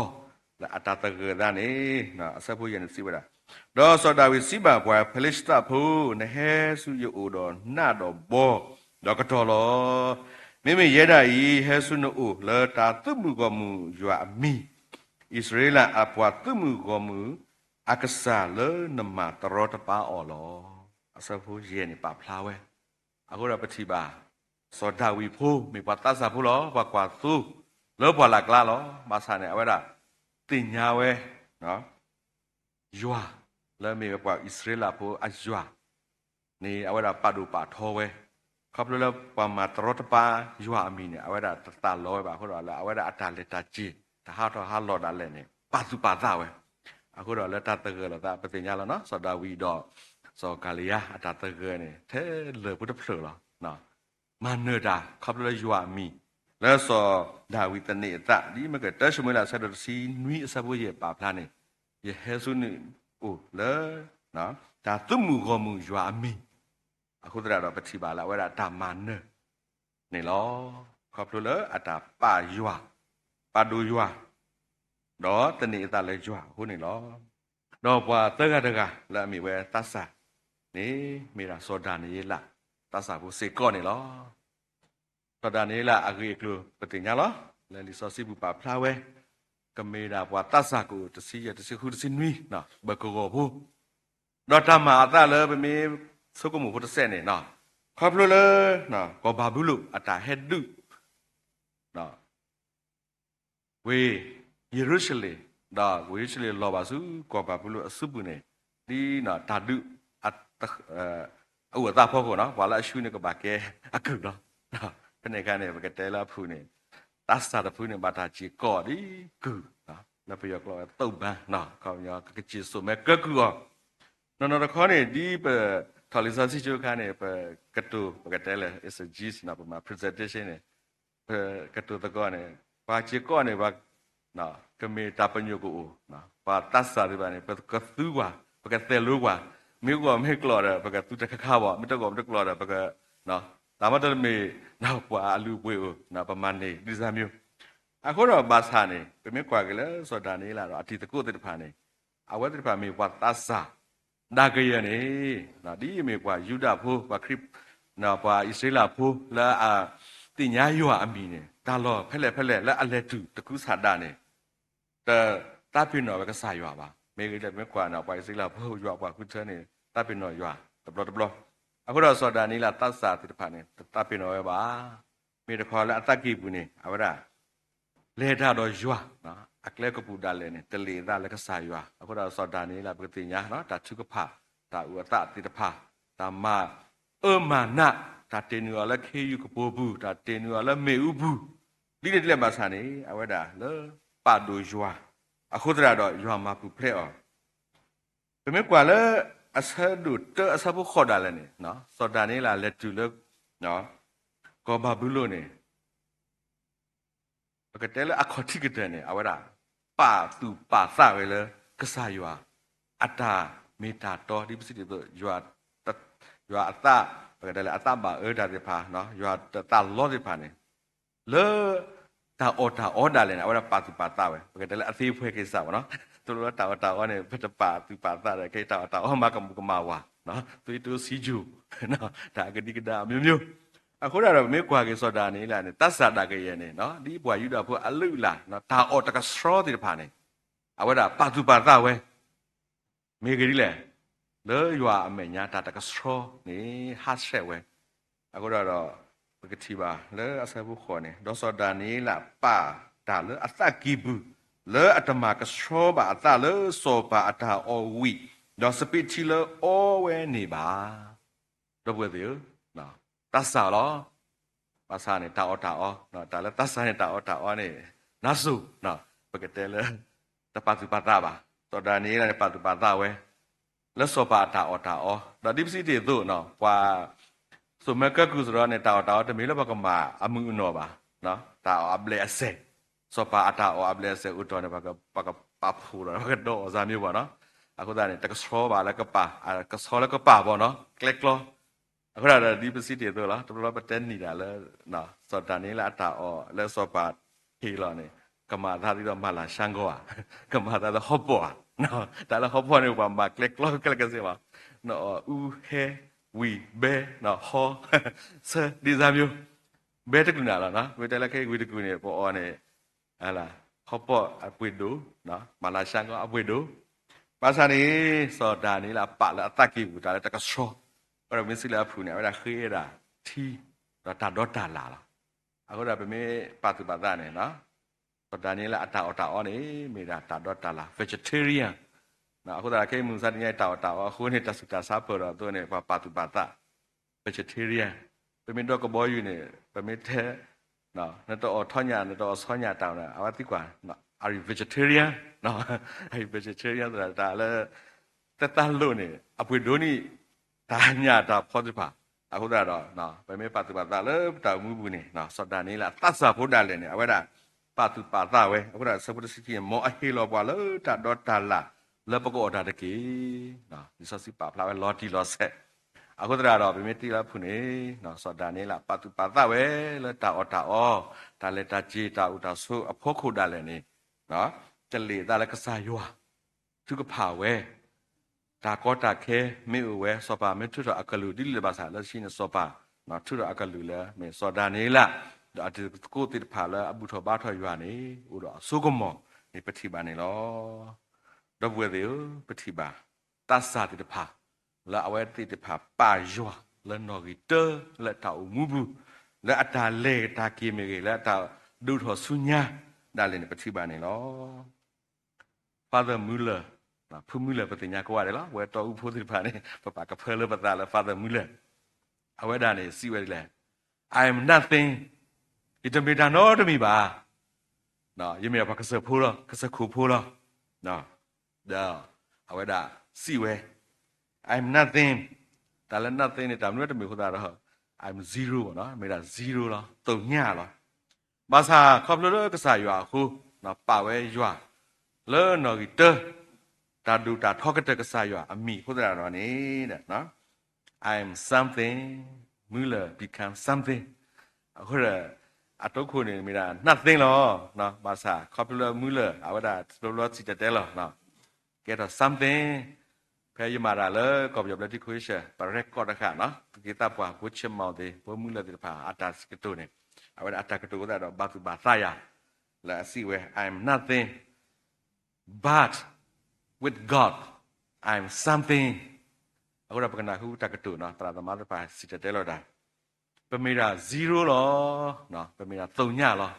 လၢအတၢ်သဂၢၢ်သးန့ၣ် အဆၢဖိယဲၢ်န့ၣ်စံးဝဲဒၣ်, ဒီးစီၤဒၤဝံးစံးဘၣ်ပှၤဖံလံးစတံဖိ, နဟဲဆူယအိၣ်ဒီးနးဒီးဘီ ဒီးကတီၤလီၤ. မ့မ့ၢ်ယဲဒၣ်အံၤ ဟဲဆူနအိၣ်လၢတၢ်သုးမုၢ်ဂီၢ်မုၢ်ယွၤအမံၤ, အံၣ်စရ့လးအပှၤသုးမုၢ်ဂီၢ်မုၢ်အကစၢ်လၢနမၤတရီတပါအီၤလီၤ. အဆၢဖိယဲၢ်န့ၣ်ပာ်ဖျါဝဲ, အဃိဒီးပထံၣ်ဘၣ် စီၤဒၤဝံးဖိမ့ၢ်ပှၤသးစၢ်ဖိလီၤ. ပှၤကွၢ်သိလၢပှၢ်လၢ်ကျါလီၤ. ဘၣ်ဆၣ်န့ၣ် အဝဲဒၣ်သ့ၣ်ညါဝဲ ယွၤ လၢမ့ၢ်ဝဲပှၤအံၣ်စရ့လးဖိအယွၤန့ၣ် အဝဲဒၣ်ပာ်ဒိၣ်ပာ်ထီဝဲ, ခီဖျိလၢပှၤမၤတရီတပါယွၤအမံၤန့ၣ် အဝဲဒၣ်တသးလီဝဲဘၣ်အဃိဒီး လၢအဝဲဒၣ်အတၢ်လဲၤတၢ်က့ၤ တၢ်ဟးထီၣ်ဟးလီၤဒၣ်လဲာ်န့ၣ် ပာ်သူၣ်ပာ်သးဝဲ, အဃိဒီးလၢတၢ်သဂၢၢ်လိာ်သး ပသ့ၣ်ညါလီၤနီၤ စီၤဒၤဝံးဒီး စီၤကၤလံယါအတၢ်သဂၢၢ်န့ၣ် ထဲလၢၢ်ဖိတဖျၢၣ်လီၤ. မၤနၢၤတၢ်ခီဖျိလၢယွၤအမံၤ လၢစီၤဒၤဝံးသန့ၤအသး ဒ်မ့ၢ်ကတၢၡမူၤအ့လးအဆၢဒိၣ်တဆံနွံအဆၢဖိယဲၢ်ပာ်ဖျါန့ၣ်, ယဟဲဆူနအိၣ်လၢ တၢ်သုးမုၢ်ဂီၢ်မုၢ်ယွၤအမံၤ, အဃိသတးဒီးပထံၣ်ဘၣ်လၢအဝဲဒၣ်တၢ်မၤနၢၤန့ၣ်လီၤ. ခီဖျိလၢအတၢ်ပာ်ယွၤ, ပာ်ဒိၣ်ယွၤ, ဒီးသန့ၤအသးလၢယွၤအဃိန့ၣ်လီၤ. ဒီးပှၤသၢဂၤတဂၤလၢအမ့ၢ်ဝဲသးစၢ်န့ၣ် မ့ၢ်ဒၣ်စီၤဒၤနံးယ့လး သးစၢ်ဖိစ့ၢ်ကီးန့ၣ်လီၤ. စီၤဒၤနံးယ့လးအဂ့ၢ်အကျိၤပသ့ၣ်ညါလီၤ. လၢလံာ်စီဆှံပူၤပာ်ဖျါဝဲ, ကမ့ၢ်ဒၣ်ပှၤသးစၢ်ကအိၣ်တဆံယဲၢ် တဆံဃု တဆံနွံ ဘၢၣ်ကဝီၤဖိ, ဒီးတၢ်မၤအသးလၢပမ့ၢ်ဆိကမိၣ်ဖိတစဲးန့ၣ်, ခီဖျိလၢ ကီၢ်ဘၤဘူလိၣ်အတၢ်ဟဲဒုး ဝ့ၢ်ယရူၤၡလ့ၣ်, ဒီးဝ့ၢ်ယရူၤၡလ့ၣ်လီၤဘၣ်ဆူကီၢ်ဘၤဘူလိၣ်အစုပူၤန့ၣ်, ဒ်တၢ်ဒုး အအိၣ်အသးဖီခိၣ်နီၤ ပှၤလၢအဆူန့ၣ်ကဘၣ်ကဲအကုၢ်လီၤ. ဖဲန့ၣ်အခါန့ၣ် ပကတဲလၢအဖုၣ်န့ၣ်, သးစၢ်တဖုန့ၣ် ဘၣ်တၢ်စ့ၢ်ကီးဒ်ကုၢ်, လၢပယီၤကျိာ်ဝဲသိးဘၣ်, ခီပညီကကစ့ၢ်စိာ်မဲာ်ကၢကုၢ်အီၤ, နီၢ်နီၢ်တခီန့ၣ် ဒ်ပထီၣ်လံာ်စီဆှံကၠိအခါန့ၣ် ပကတိၤ ပကတဲလၢ exegesis ပမၤ presentation န့ၣ် ပကတိၤသကိးန့ၣ် ပှၤစ့ၢ်ကီးန့ၣ် ကမ့ၢ်တၢ်ပညိၣ်ကအိၣ်, ပှၤသးစၢ်သ့ၣ်တဖၣ်န့ၣ် ပကသူကွၢ် ပကသဲးလိကွၢ်, မ့ၢ်ဂီၢ်မ့ၢ်ကျိၤဒီး ပကသူတခါခါဘၣ်, မ့ၢ်တဂီၢ်မ့ၢ်တကျိၤဒီး ပက တၢ်မ့ၢ်တမ့ၢ် ပှၤအလုၢ်အပှ့ၤအိၣ် ပမၤန့ၢ်ဒ်စၢ်မံၤ, အဃိဒီးဘၣ်ဆၣ်န့ၣ် ပမ့ၢ်ကွၢ်က့ၤလၢစီၤဒၤနံးယ့လးဒီးအတံၤသကိးသ့ၣ်တဖၣ်န့ၣ် အဝဲသ့ၣ်တဖၣ်မ့ၢ်ပှၤသးစၢ် ဒၣ်ကယဲၢ်န့ၣ် ဒ်အမ့ၢ်ပှၤယူဒၤဖိ ပှၤခရံာ် ပှၤအံၣ်စရ့လးဖိလၢအသ့ၣ်ညါယွၤအမံၤန့ၣ် တၢ်လီၢ်ဖဲလဲၣ်ဖဲလဲၣ်လၢအလဲၤတုၤတကူစးဒၣ်န့ၣ် တသးပ့ၤနီၣ်ဝဲကစၢ်ယွၤဘၣ်. မ့ၢ်ဂ့ၤလၢပမ့ၢ်ကွၢ်န့ၣ် ပှၤအံၣ်စရ့လးဖိယွၤပှၤဃုထၢန့ၣ် သးပ့ၤနီၣ်ယွၤတဘျီတဘျီ, အဃိဒီးစီၤဒၤနံးယ့လးသးစၢ်သ့ၣ်တဖၣ်န့ၣ် တသးပ့ၤနီၣ်ဝဲဘၣ်. မ့ၢ်တခီလၢအသးကံၢ်ပူၤန့ၣ် အဝဲဒၣ် လဲၤတၢ်ဒီးယွၤ အကျဲကပူၤဒၣ်လဲာ်န့ၣ် တလ့ၤအသးလၢကစၢ်ယွၤ, အဃိဒီးစီၤဒၤနံးယ့လး ပကသ့ၣ်ညါ တၢ်ထုကဖၣ် တၢ်အိၣ်အသးသ့ၣ်တဖၣ် တၢ်မၤအၢမၤနး တၢ်တ့ၢ်နုာ်အီၤလၢခ့ယုၢ်ကပိာ်ပူၤ တၢ်တ့ၢ်နုာ်အီၤလၢမ့ၣ်အူပူၤ ဒ်န့ၣ်ဒ်လဲၣ်ဘၣ်ဆၣ်န့ၣ် အဝဲဒၣ်လၢပာ်ဒိၣ်ယွၤ အဃိသတးဒီးယွၤမၤပူၤဖျဲးအီၤ ပမ့ၢ်ကွၢ်လၢအဆၢဒိၣ်တၢအဆၢဖိဃိးဒၣ်လဲာ်န့ၣ် စီၤဒၤနံးယ့လးလဲၤတုၤလၢ ကီၢ်ဘၤဘူလိၣ်န့ၣ် ပကတဲလၢအခီၣ်ထံးကတၢၢ်န့ၣ် အဝဲဒၣ် ပာ်သူၣ်ပာ်သးဝဲလၢ ကစၢ်ယွၤ အတၢ်မ့ၢ်တၢ်တီ ဒ်ပစံးဒ်သိး ယွၤအသး ပကတဲလၢအသးဘၣ်အၢတၢ်သ့ၣ်တဖၣ် ယွၤတသးလီသ့ၣ်တဖၣ်န့ၣ် လၢ တၢ်အီၣ်တၢ်အီဒၣ်လဲာ်န့ၣ် အဝဲဒၣ်ပာ်သူၣ်ပာ်သးဝဲ ပကတဲလၢအသ့အဖှဲက့ၤစးဘၣ်နီၤ, တလိၣ်လၢတၢ်အီၣ်တၢ်အီန့ၣ် ပတပာ်သူၣ်ပာ်သးဒီး ခဲအံၤတၢ်အီၣ်တၢ်အီမၤကမူၤကမၣ်ဝဲ, သွေးတိုးစံယူၢ်, တၢ်အကဒံကဒါအမျိုးမျိုး, အဃိဒၣ်ဒီး ပမ့ၢ်ကွၢ်က့ၤစီၤဒၤနံးယ့လးန့ၣ် သးစၢ်ဒၣ်ကယဲၢ်န့ၣ် ဒ်ပှၤယူဒၤဖိအလုၢ်အလၢ် တၢ်အီၣ်တကဆှီသ့ၣ်တဖၣ်န့ၣ် အဝဲဒၣ်ပာ်သူၣ်ပာ်သးဝဲ မ့ၢ်ဂ့ၤဒ်လဲၣ်, လၢယွၤအမဲာ်ညါတၢ်တကဆှီန့ၣ် ဟးဆှဲးဝဲ, အဃိဒၣ်ဒီး ပကထံၣ်ဘၣ်လၢအဆၢဖိဃိးန့ၣ် ဒီးစီၤဒၤနံးယ့လးပာ်တၢ်လၢအသးကံၢ်ပူၤ လၢအတမၤကဆှီဘၣ်အသးလၢစီၤပၤအတၢ်အီၣ်ဝံၣ် ဒီးစပံးထံလၢအီဝဲန့ၣ်ဘၣ် ဒီပုၢ်ဝဲၢ်သ့ၣ်ဧၢ, သးစၢ်လီၤ, ဘၣ်ဆၣ်န့ၣ် တၢ်အီၣ်တၢ်အီ, တၢ်လၢသးစၢ်န့ၣ်တၢ်အီၣ်တၢ်အီန့ၣ် နါစိၤ, ပကတဲလၢ တပာ်သူၣ်ပာ်သးဘၣ်, စီၤဒၤနံးယ့လးန့ၣ် ပာ်သူၣ်ပာ်သးဝဲ လၢစီၤပၤအတၢ်အီၣ်တၢ်အီ, ဒီးဒ်ပစံးတ့ၢ်အသိး ပှၤ စိာ်မၢကၢကုၢ်စရီန့ၣ် တၢ်အီၣ်တၢ်အီတမ့ၢ်လၢပှၤကမၤအမုာ်အနီၢ်ဘၣ်, တၢ်အီၣ်အဘျဲၣ်အစဲး, စီၤပၤအတၢ်အီၣ်အဘျဲၣ်အစဲးအိၣ်တီၢ်န့ၣ် ပှၤကပာ်ဖှိၣ်ဒီး ပှၤကဒီးအီၣ်စၢ်မ့ၢ်ဘၣ်နီၤ, အဃိသတးန့ၣ် တကဆှီဘၣ်လၢကပာ်, ကဆှီလၢကပာ်ဘၣ်နီၤ ကျဲကျီ အဃိဒၣ်ဒီးဒ်ပစံးတ့ၢ်အသိးလီၤ, တဘျီပတဲနံၣ်ဒၣ်လၢ စီၤဒၤနံးယ့လးအတၢ်အီၣ်လၢစီၤပၤဟ့ၣ်လီၤန့ၣ် ကမၤသးဒ်သိးမၤလၤဆှါဂီၢ်ဧါ, ကမၤသးလၢဟီၣ်ပီၣ်ဧါ, တၢ်လၢဟီၣ်ပီၣ်န့ၣ် ပှၤမၤကျဲကျီခဲလၢာ်ခဲဆ့ဘၣ်, နအီၣ်အူဟဲ ဝံၣ်ဘဲ ဟီ ဆၢ ဒ်စၢ်မ့ၢ် ဘဲတကလုာ်န့ၣ်လီၤ, မ့ၢ်တဲလၢခဲအံၤဝံၣ်တကလုာ်န့ၣ် ပအီၣ်န့ၣ် ဟီၣ်ပီၣ်အပှ့ၤဒိၣ်, မၤလၤဆှါဂီၢ်အပှ့ၤဒိၣ်, ဘၣ်ဆၣ်န့ၣ် စီၤဒၤနံးယ့လးပာ်လၢအသးကံၢ်ပူၤတၢ်လၢတကဆှီ, အဝဲဒၣ်မ့ၢ်စံးလၢအဖုၣ်န့ၣ် အဝဲဒၣ်ဃ့ဝဲဒၣ်ထံ ဒီးတၢ်ဒီတၢ်လၣ်လီၤ. အဃိဒီးပမ့ၢ်ပာ်သူၣ်ပာ်သးန့ၣ် စီၤဒၤနံးယ့လးအတၢ်အီၣ်တၢ်အီန့ၣ် မ့ၢ်ဒၣ်တၢ်ဒီတၢ်လၣ် vegetarian, အဃိသတးခဲအံၤမုၢ်မဆါတနံၤအံၤ တၢ်အီၣ်တၢ်အီအဃိန့ၣ် တၢ်ဆူးတၢ်ဆါပၢၢ်ဒီးအသိးန့ၣ် ပှၤပာ်သူၣ်ပာ်သး vegetarian, ပမ့ၢ်ဒီကဘီယူၤန့ၣ် ပမ့ၢ်တဲ နတအီၣ်ထီၣ်ညၣ် နတအီၣ်ဆီညၣ်တၢ်န့ၣ် အဝဲသံကွၢ် are you vegetarian, are you vegetarian သတး တၢ်လၢ တၢ်သးလိၣ်န့ၣ် အပှ့ၤဒိၣ်န့ၢ် တၢ်ညၣ်တၢ်ဖီသ့ၣ်တဖၣ်, အဃိသတးဒီး ပမ့ၢ်ပာ်သူၣ်ပာ်သးလၢပတၢ်အိၣ်မူပူၤန့ၣ် စီၤဒၤနံးယ့လးအသးစၢ်ဖိဒၣ်လဲာ်န့ၣ် အဝဲဒၣ် ပာ်သူၣ်ပာ်သးဝဲ အဃိဒီးဆၢဖိတဆံခံန့ၣ် မ်အဟ့ၣ်လီၤပှၤလၢတၢ်ဒီတၢ်လၣ်လၢပကအီၣ်တၢ်တက့ၢ်. လံာ်စီဆှံပာ်ဖျါဝဲလီၤတံၢ်လီၤဆဲး, အဃိသတးဒီး ပမ့ၢ်တ့လၢအဖုၣ်န့ၣ် စီၤဒၤနံးယ့လးပာ်သူၣ်ပာ်သးဝဲလၢတၢ်အီၣ်တၢ်အီ, တၢ်လဲၤတၢ်က့ၤ တၢ်အိၣ်တၢ်ဆိးအဖီခိၣ်ဒၣ်လဲာ်န့ၣ် ကလဲၤသးလၢကစၢ်ယွၤ ထုကဖၣ်ဝဲ, တၢ်ကီတၢ်ခဲမ့ၢ်အိၣ်ဝဲ စီၤပၤမ့ၢ်ထုးထီၣ်အကလုၢ်ဒ်လဲၣ်ဘၣ်ဆၣ် လၢခံန့ၣ် စီၤပၤထုးထီၣ်အကလုၢ်လၢ မ့ၢ်စီၤဒၤနံးယ့လး ဒီးအတံၤသကိးသ့ၣ်တဖၣ်လၢအဘူၣ်ထီၣ်ဘါထီၣ်ယွၤန့ၣ် အိၣ်ဒီးအစိကမီၤန့ၣ် ပထံၣ်ဘၣ်န့ၣ်လီၤ. ဒီပုၢ်ဝဲၢ်သ့ၣ်ဧၢ, ပထံၣ်ဘၣ် သးစၢ်သ့ၣ်တဖၣ် လၢအဝဲသ့ၣ်တဖၣ်ပာ်ယွၤလၢနီၣ်ဂံၢ်တၢလၢတၢ်အိၣ်မူပူၤ, လၢအတၢ်လဲၤတၢ်က့ၤမ့ၢ်ဂ့ၤ, လၢအတၢ်ဒိၣ်ထီၣ်ဆူညါဒၣ်လဲာ်န့ၣ် ပထံၣ်ဘၣ်န့ၣ်လီၤ. Father Muller, ဖု Muller ပသ့ၣ်ညါကိးဂၤဒဲးလီၤ. ပဝဲတီအူဖိသ့ၣ်တဖၣ်န့ၣ် ပပာ်ကဖၢလၢပသးလၢ Father Muller, အဝဲဒၣ်န့ၣ် စံးဝဲဒ်လဲၣ်, I am nothing, ယတမ့ၢ်တၢ်နီတမံၤဘၣ်. ယမ့ၢ်ပှၤကစၢၢ်ဖိလီၤ, ကစၢၢ်ခိၣ်ဖိလီၤ. ဒီးအဝဲဒၣ်စံးဝဲ, I am nothing, တၢ်လၢ nothing န့ၣ် တၢ်မနုၤတမ့ၢ်အဃိသတးဒီး I am zero ဘၣ်နီၤ, မ့ၢ်ဒၣ် zero လီၤ, သုညလီၤ. ဘၣ်ဆၣ်ခီဖျိလၢကစၢ်ယွၤအဃိ, ပာ်ဝဲယွၤလၢနီၣ်ဂံၢ်တၢ, တၢ်ဒိၣ်တၢ်ထီကတၢၢ်ကစၢ်ယွၤအမံၤအဃိသတးဒီးန့ၣ် I am something, Muller become something. အဃိဒီး အတိခိၣ်န့ၣ်မ့ၢ်ဒၣ် nothing လီၤ. ဘၣ်ဆၣ်ခီဖျိလၢ Muller အဝဲဒၣ်တဘျီဘျီစံၣ်တဲၤတဲလီၤ ကဲထီၣ် something, ဖဲယမၤတၢ်လၢကီၢ်ပယီၤဘျၢထံ Croatia ပရဲၣ်ကီၢ်တဃၣ်နီၤ, သုးက့သးပှၢ် ဘိဆ့မီၤသ့ၣ် ဘိမုၢ်လၢၢ်သ့ၣ်တဖၣ် အတၢ်စံးကတိၤန့ၣ်, အဝဲဒၣ်အတၢ်ကတိၤအဃိသတးဒီး ဘၣ်သူၣ်ဘၣ်သးယၤ, လၢအစံးဝဲ I am nothing, but with God, I am something. အဃိဒီးပကနၢ်ဟူတၢ်ကတိၤနီၤ, သရၣ်သမါသ့ၣ်တဖၣ်စံၣ်တဲၤတဲလီၤတၢ် ပမ့ၢ်ဒၣ် zero လီၤ, ပမ့ၢ်ဒၣ်သုညလီၤ.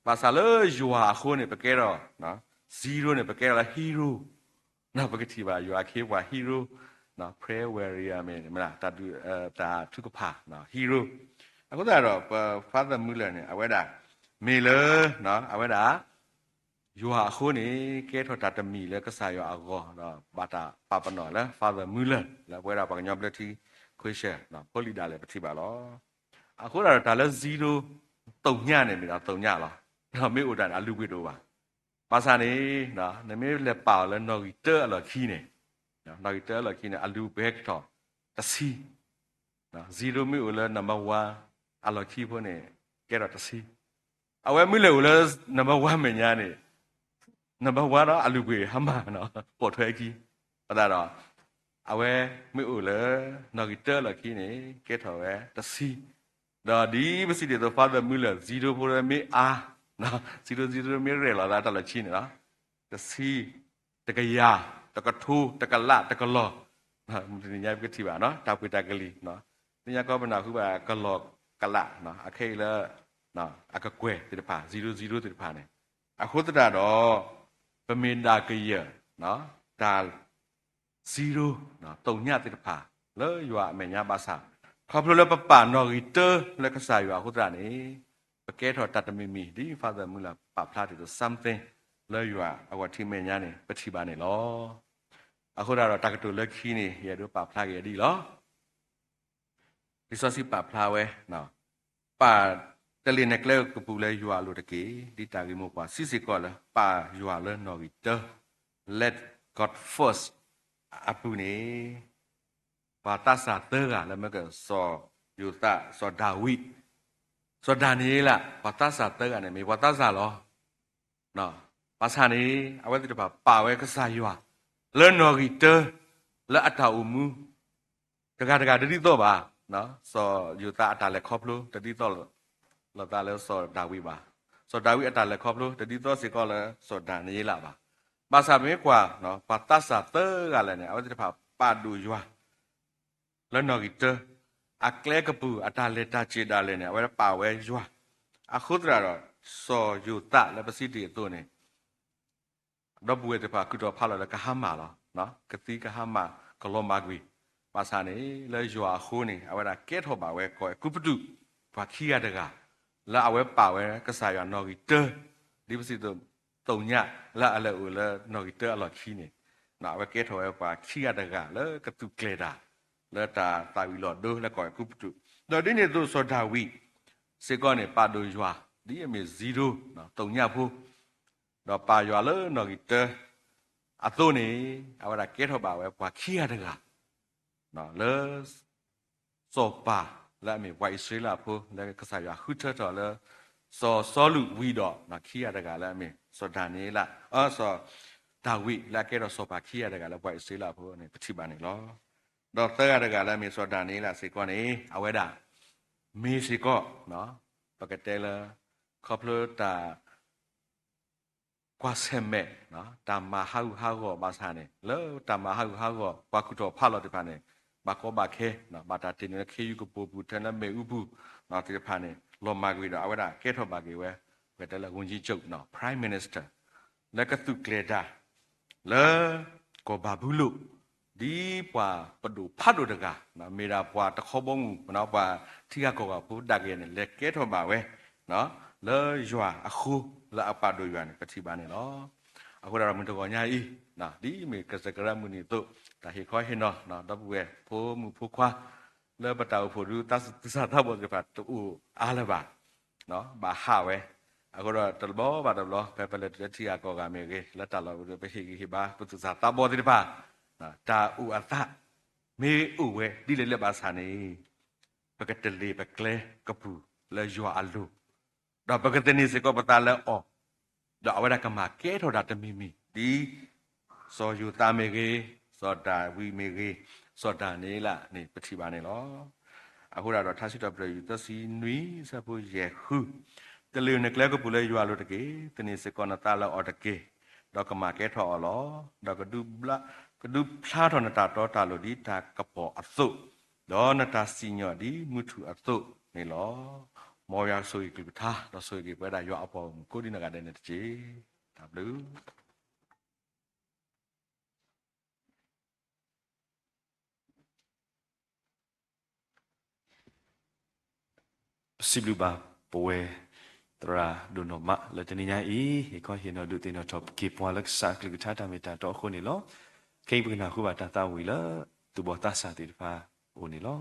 ဘၣ်ဆၣ်လၢယွၤအဃိန့ၣ် ပကဲထီၣ် zero န့ၣ် ပကဲထီၣ်လၢ hero, ပကထံၣ်ဘၣ်ယွၤအခ့အပှၤ hero, prayer warrior မ့ၢ် တၢ်ထုကဖၣ် hero. အဃိသတးဒီး ပ Father Muller န့ၣ် အဝဲဒၣ် မ့ၢ်လၢ အဝဲဒၣ် ယွၤအဃိန့ၣ် ကဲထီၣ်တၢ်တမံၤလၢကစၢ်ယွၤအဂီၢ် ဒီးဘၣ်တၢ်ပာ်ပနီၣ်လၢ Father Muller လၢပဝဲဒၣ်ပှၤကညီဘျၢထံ Croatia ဖိလံၤဒၣ်လဲာ် ပထံၣ်ဘၣ်လီၤ. အဃိသတးဒီးတၢ်လၢ zero သုညန့ၣ် မ့ၢ်ဒၣ်သုညလီၤ. မ့ၢ်အိၣ်တၢ်န့ၣ် အလုၢ်အပှ့ၤတအိၣ်ဘၣ်. ဘၣ်ဆၣ်န့ၣ် နမ့ၢ်လဲၤပာ်အီၤလၢနီၣ်ဂံၢ်တၢအလီၢ်ခံန့ၣ်, နီၣ်ဂံၢ်တၢအလီၢ်ခံန့ၣ် အလုၢ်အပှ့ၤဟဲကထီၣ်တဆံ, zero မ့ၢ်အိၣ်လၢ number one အလီၢ်ခံဖိန့ၣ် ကဲထီၣ်တဆံ. အဝဲမ့ၢ်လဲၤအိၣ်လၢ number one မဲာ်ညါန့ၣ် number one ဒီးအလုၢ်အပှ့ၤဟါမၢ် ပိာ်ထွဲခံ, အဃိသတးဒီး အဝဲမ့ၢ်အိၣ်လၢ နီၣ်ဂံၢ်တၢအလီၢ်ခံန့ၣ် ကဲထီၣ်ဝဲတဆံ, ဒီးဒ်ပစံးဒ်သိး Father Muller zero ဖိလၢမ့ၢ်အါ, zero zero မ့ၢ်ရဲၣ်လီၤသးတၢ်လီၢ်ခံန့ၣ်လီၤ, တဆံ, တကယၤ, တကထိ, တကလး, တကလီၢ်, တနံၤညါပကထံၣ်ဘၣ် တၢ်ပှ့ၤတၢ်ကလံၤ, သ့ၣ်ညါကီးပနၢ်ဟူဘၣ်ကလီၢ်ကလး, အခဲအံၤလၢ အကကွဲၢ်သ့ၣ်တဖၣ် zero zero သ့ၣ်တဖၣ်န့ၣ်, အဃိသတးဒီး ပမ့ၢ်ဒၣ်ကယၢၢ် တၢ် zero သုညသ့ၣ်တဖၣ် လၢယွၤအမဲာ်ညါဘၣ်ဆၣ်, ခီဖျိလၢပပာ်နီၣ်ဂံၢ်တၢလၢကစၢ်ယွၤအဃိသတးန့ၣ်, ပကဲထီၣ်တၢ်တမံၤမံၤ ဒ် Father Muller ပာ်ဖျါဒ်သိး something လၢယွၤအဂီၢ်ထံးမဲာ်ညါန့ၣ် ပထံၣ်ဘၣ်န့ၣ်လီၤ. အဃိသတးဒီးတၢ်ကတိၤလၢခံန့ၣ် ယအဲၣ်ဒိးပာ်ဖျါက့ၤအဒ်အံၤလီၤ. လံာ်စီဆှံပာ်ဖျါဝဲ, ပာ်တလ့ၢ်နကျဲကပူၤလၢယွၤအလိၤတက့ၢ်. ဒ်တၢ်ဂ့ၢ်မိၢ်ပှၢ်စံးစ့ၢ်ကီးလၢ ပာ်ယွၤလၢနီၣ်ဂံၢ်တၢ, Let God first အပူၤန့ၣ်, ပှၤသးစၢ်သၢဂၤလၢမ့ၢ်ကစီၤယိၤသး, စီၤဒၤဝံး, စီၤဒၤနံးယ့လး, ပှၤသးစၢ်သၢဂၤန့ၣ် မ့ၢ်ပှၤသးစၢ်လီၤ. ဘၣ်ဆၣ်န့ၣ် အဝဲသ့ၣ်တဖၣ်ပာ်ဝဲကစၢ်ယွၤ လၢနီၣ်ဂံၢ်တၢ လၢအတၢ်အိၣ်မူ တဂၤတဂၤတဒ်သိးဘၣ်. စီၤယိၤသးအတၢ်လဲၤခီဖျိတဒ်သိးလိာ်သးလၢစီၤဒၤဝံးဘၣ်. စီၤဒၤဝံးအတၢ်လဲၤခီဖျိတဒ်သိးစ့ၢ်ကီးလၢစီၤဒၤနံးယ့လးဘၣ်. ဘၣ်ဆၣ်ပမ့ၢ်ကွၢ် ပှၤသးစၢ်သၢဂၤလၢာ်န့ၣ် အဝဲသ့ၣ်တဖၣ်ပာ်ဒိၣ်ယွၤ လၢနီၣ်ဂံၢ်တၢ, အကျဲကပူၤအတၢ်လဲၤတၢ်က့ၤဒၣ်လဲာ်န့ၣ် အဝဲပာ်ဝဲယွၤ. အဃိသတးဒီး စီၤယိၤသးလၢပစံးတ့ၢ်အသိးန့ၣ် ဒီပုၢ်ဝဲၢ်သ့ၣ်တဖၣ် ကူၣ်ထီၣ်ဖးလီၤလၢကဟါမၢ်လီၤ. ကသံကဟါမၢ် ကလီၤမၢ်ကွံာ်. ဘၣ်ဆၣ်န့ၣ် လၢယွၤအဃိန့ၣ် အဝဲဒၣ်ကဲထီၣ်ဘၣ်ဝဲကီၢ်အဲၤကူပတူး ပှၤခံဂၤတဂၤ လၢအဝဲပာ်ဝဲကစၢ်ယွၤနီၣ်ဂံၢ်တၢ, ဒ်ပစံးသိး သုည လၢအလဲၤအိၣ်လၢနီၣ်ဂံၢ်တၢအလီၢ်ခံန့ၣ် အဝဲကဲထီၣ်ဝဲပှၤခံဂၤတဂၤလၢကသူၣ်ကျဲၤတၢ် လၢတၢ်သၣ်ဝံၤလီၤဒိလၢကီၢ်အဲၤကူပတူး. ဒီးဒ်န့ၣ်အသိးစီၤဒၤဝံး စ့ၢ်ကီးန့ၣ် ပာ်ဒိၣ်ယွၤ ဒ်အမ့ၢ် zero သုညဖိ ဒီးပာ်ယွၤလၢနီၣ်ဂံၢ်တၢအသိးန့ၣ် အဝဲဒၣ်ကဲထီၣ်ဘၣ်ဝဲပှၤခံဂၤတဂၤ လၢ စီၤပၤလၢအမ့ၢ်ပှၤအံၣ်စရ့လးဖိ လၢကစၢ်ယွၤဃုထၢထီၣ်လၢ စီၤစီလူးဝံၤဒီး ခံဂၤတဂၤလၢအမ့ၢ်စီၤဒၤနံးယ့လး, စီၤဒၤဝံးလၢအကဲထီၣ်စီၤပၤခံဂၤတဂၤလၢပှၤအံၣ်စရ့လးဖိန့ၣ် ပထံၣ်ဘၣ်န့ၣ်လီၤ. ဒီးသၢဂၤတဂၤလၢအမ့ၢ်စီၤဒၤနံးယ့လးစ့ၢ်ကီးန့ၣ် အဝဲဒၣ် မ့ၢ်စ့ၢ်ကီး ပကတဲလၢ ခီဖျိတၢ် ကွၢ်ဆၢၣ်မဲာ် တၢ်မၤဟးဂူာ်ဟးဂီၤဘၣ်ဆၣ်န့ၣ် လၢတၢ်မၤဟးဂူာ်ဟးဂီၤ ပှၤကူၣ်ထီၣ်ဖးလီၤသ့ၣ်တဖၣ်န့ၣ် ဘၣ်ကီဘၣ်ခဲ ဘၣ်တၢ်တ့ၢ်န့ၢ်လၢခ့ယုၢ်ကပိာ်ပူၤ ထဲလၢမ့ၣ်အူပူၤ သ့ၣ်တဖၣ်န့ၣ် လီၤမၢ်ကွံာ်ဒီး အဝဲဒၣ်ကဲထီၣ်ဘၣ်က့ၤဝဲ ပကတဲလၢ ဝန်ကြီးချုပ် Prime Minister လၢကသူၣ်ကျဲၤတၢ် လၢ ကီၢ်ဘၤဘူလိၣ် ဒ်ပှၤပဒိၣ်ဖးဒိၣ်တဂၤ မ့ၢ်ဒၣ်ပှၤတခီဘီမုၢ် ပှၤထံဂၤကီၢ်ဂၤဖိဒၣ်ကယဲၢ်န့ၣ် လဲၤကဲထီၣ်ဘၣ်ဝဲ လၢယွၤအဃိ လၢအပာ်ဒိၣ်ယွၤန့ၣ် ပထံၣ်ဘၣ်န့ၣ်လီၤ. အဃိဒီးမုၢ်တဂီၤညါအံၤ ဒ်အမ့ၢ်ကစၢၢ်ကရၢမုၢ်နံၤအသိး တၢ်ဟ့ၣ်ခီဟ့ၣ်နီၤ ဒီပုၢ်ဝဲၢ်ဖိမုၣ်ဖိခွါ လၢပတၢ်အိၣ်ဖှိၣ်ဒုး သူၣ်စၢ်သးဘီၣ်သ့ၣ်တဖၣ်တအိၣ်အါလၢၤဘၣ် ဘၣ်ဟးဝဲ, အဃိဒီးတဘျီဘၣ်တဘျီ ဖဲပလဲၤတုၤလၢထံဂၤကီၢ်ဂၤမ့ၢ်ဂ့ၤ လၢတၢ်လီၢ်အိၣ်ဒီး ပဟ့ၣ်ဂံၢ်ဟ့ၣ်ဘါ ပသူၣ်စၢ်သးဘီၣ်သ့ၣ်တဖၣ် တၢ်အိၣ်အသး မ့ၢ်အိၣ်ဝဲဒ်လဲၣ်လဲၣ်ဘၣ်ဆၣ်န့ၣ် ပကတလ့ၢ်ပကျဲကပူၤလၢယွၤအလိၤ ဒီးပကသန့ၤစ့ၢ်ကီးပသးလၢအီၤ, ဒီးအဝဲဒၣ်ကမၤကဲထီၣ်တၢ်တမံၤမံၤ ဒ် စီၤယိၤသးမ့ၢ်ဂ့ၤ, စီၤဒၤဝံးမ့ၢ်ဂ့ၤ, စီၤဒၤနံးယ့လးန့ၣ် ပထံၣ်ဘၣ်န့ၣ်လီၤ. အဃိဒီးထါစံးထီၣ်ပတြၢၤ ယူၢ်သၢဆံနွံ ဆၢဖိယဲၢ်ဃု, တလ့ၢ်နကျဲကပူၤလၢယွၤအလိၤတက့ၢ်. သန့ၤစ့ၢ်ကီးနသးလၢအီၤတက့ၢ်, ဒီးကမၤကဲထီၣ်အီၤလီၤ. ဒီးကဒုးဖျါထီၣ်နတၢ်တီတၢ်လိၤဒ်တၢ်ကပီၤအသိး, ဒီးနတၢ်စံၣ်ညီၣ်ဒ်မုၢ်ထူၣ်အသိးန့ၣ်လီၤ. မ်ယွၤဆိၣ်ဂ့ၤကလုၢ်ကထါ ဒီးဆိၣ်ဂ့ၤက့ၤပဝဲဒၣ်ယွၤအပှၤဂီၢ်မုၢ်ကိးဒံနီၢ်ဂၤဒဲးန့ၣ်တက့ၢ်. တၢ်ဘျုး ပစံးဘျုးဘၣ်ပဝဲ သရၣ်ဒိၣ်နီၢ်မး လၢတနံၤညါအံၤ ဟ့ၣ်ခီဟ့ၣ်နီၤဒုးသ့ၣ်နီၣ်ထီၣ်က့ၤပှၤလၢကစၢ်အကလုၢ်ကထါတၢ်မ့ၢ်တၢ်တီအဃိန့ၣ်လီၤ. ခဲအံၤပကနၢ်ဟူဘၣ်တၢ်သးဝံၣ်လၢ သူၣ်ဘီၣ်သးစၢ်သ့ၣ်တဖၣ်အအိၣ်န့ၣ်လီၤ.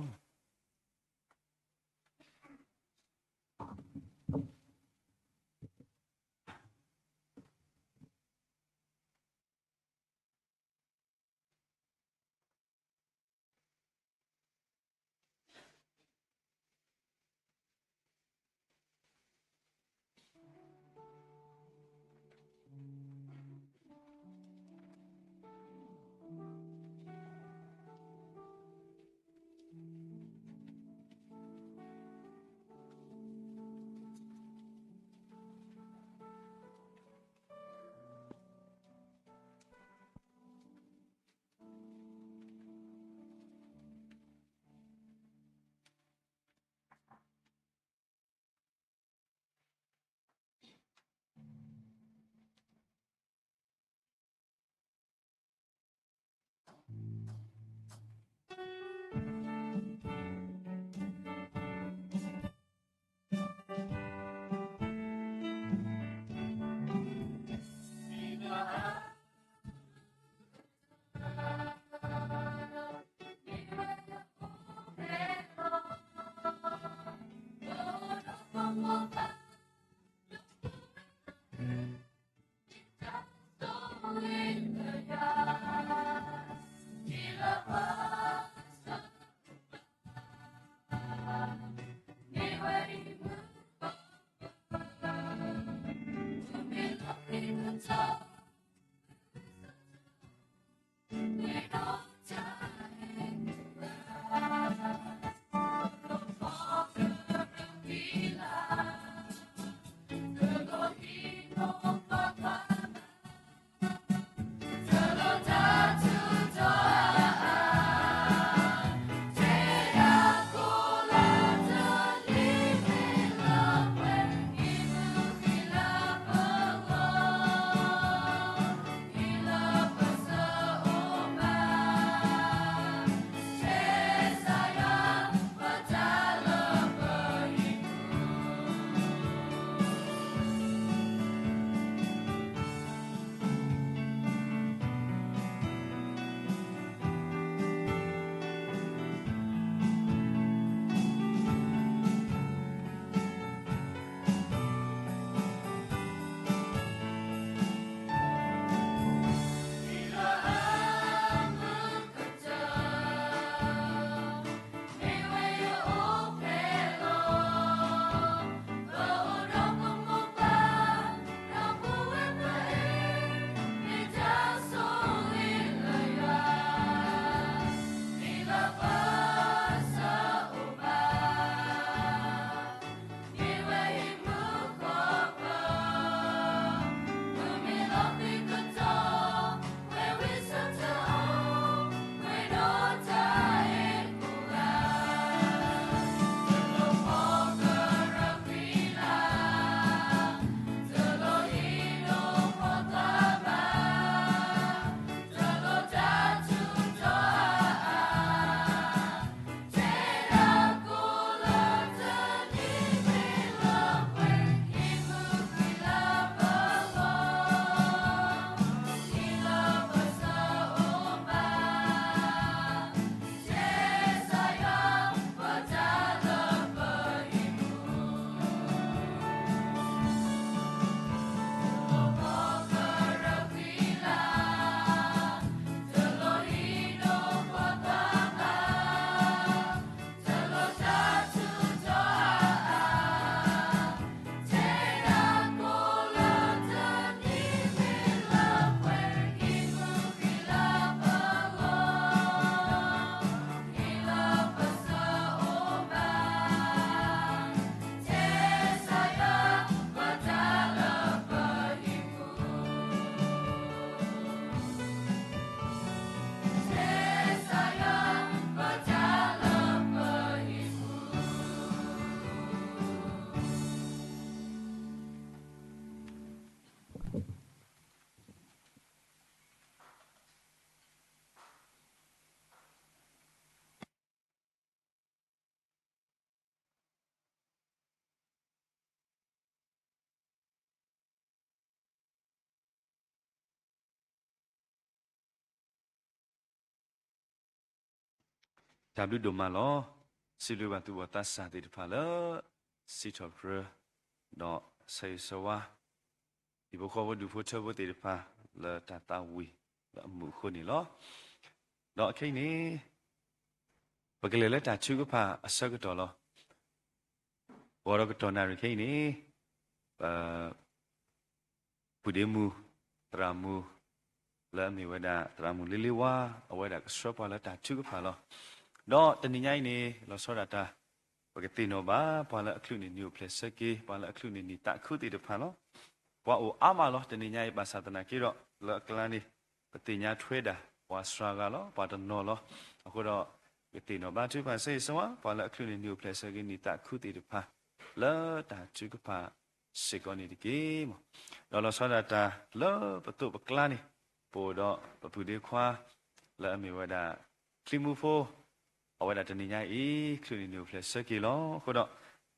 တၢ်ဘျုးဒိၣ်မးလီၤ. စံးဘျုးဘၣ်သူၣ်ဘီၣ်သးစၢ်သ့ၣ်တဖၣ်လၢ စံးထီၣ်ပတြၢၤ ဒီးဆၢဂ့ၤဆၢဝါ ဟံၣ်ဖိဃီဖိဒူၣ်ဖိထၢဖိသ့ၣ်တဖၣ် လၢတၢ်သးဝံၣ်လၢအမုာ်အဃိန့ၣ်လီၤ. ဒီးခဲအံၤန့ၣ် ပကလဲၤလၢတၢ်ထုကဖၣ်အဆၢကတီၢ်လီၤ. ဂီၤဒီးကတီၢ်နၣ်ရံၣ်ခဲအံၤန့ၣ် ပ ပုၢ်ဒ့မုၣ် သရၣ်မုၣ် လၢအမ့ၢ်ဝဲဒၣ်သရၣ်မုၣ်လ့လ့ဝါ အဝဲဒၣ်ကဆှၢပှၤလၢတၢ်ထုကဖၣ်လီၤ. ဒီးတနံၤညါအံၤန့ၣ် လီၤဆီဒၣ်တၢ် ပကသ့ၣ်နီၣ်ဘၣ် ပှၤလၢအချုးန့ၢ်နံၣ်အိၣ်ဖျဲၣ်ဆၢက့ၤ ပှၤလၢအချုးန့ၢ်နံၣ်သးခုသ့ၣ်တဖၣ်လီၤ. ပှၤအိၣ်အါမးလီၤ တနံၤညါအံၤ ဘၣ်ဆၣ်သနာ်က့ဒီး လၢအကျါန့ၣ် ပသ့ၣ်ညါထွဲဒၣ် ပှၤစှၤဂၤလီၤ ပှၤတနီၤလီၤ. အဃိဒီး ပကသ့ၣ်နီၣ်ဘၣ်ထုကဖၣ်ဆၢဂ့ၤဆၢဝါ ပှၤလၢအချုးန့ၢ်နံၣ်အိၣ်ဖျဲၣ်ဆၢက့ၤနံၣ်သးခုသ့ၣ်တဖၣ် လၢတၢ်ထုကဖၣ်စ့ၢ်ကီးန့ၣ်တက့ၢ်. ဒီးလီၤဆီဒၣ်တၢ်လၢပသိးပကျါန့ၣ် ပအိၣ်ဒီးပပုၢ်ဒ့ခွါ လၢအမ့ၢ်ဝဲဒၣ် ချံမူဖိ အဝဲဒၣ်တနံၤညါအံၤ ချုးန့ၢ်နံၣ်အိၣ်ဖျဲၣ်ဆၢက့ၤလီၤ. အဃိဒီး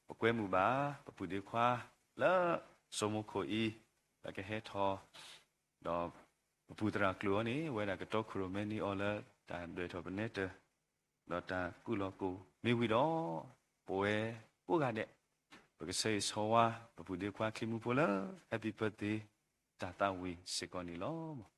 ပကွဲမုာ်ဘၣ် ပပုၢ်ဒ့ခွါ လၢစိမိခိၣ်အံၤ လၢကဟဲထီၣ် ဒီးပပုၢ်သရၣ်ကျိၤအံၤန့ၣ် အဝဲဒၣ်ကတီခိၣ်ရိၣ်မဲန့ၢ်အီၤလၢတၢ်ဒွဲၣ်ထီၣ်ပနဲတၢၢ် ဒီးတၢ်ကူၣ်လီၤကိၢ်မ့ၢ်ဝံၤဒီး ပဝဲကိးဂၤဒဲး ပကဆၢဂ့ၤဆၢဝါ ပပုၢ်ဒ့ခွါချံမူဖိလၢ Happy Birthday တၢ်သးဝံၣ်စ့ၢ်ကီးန့ၣ်လီၤ.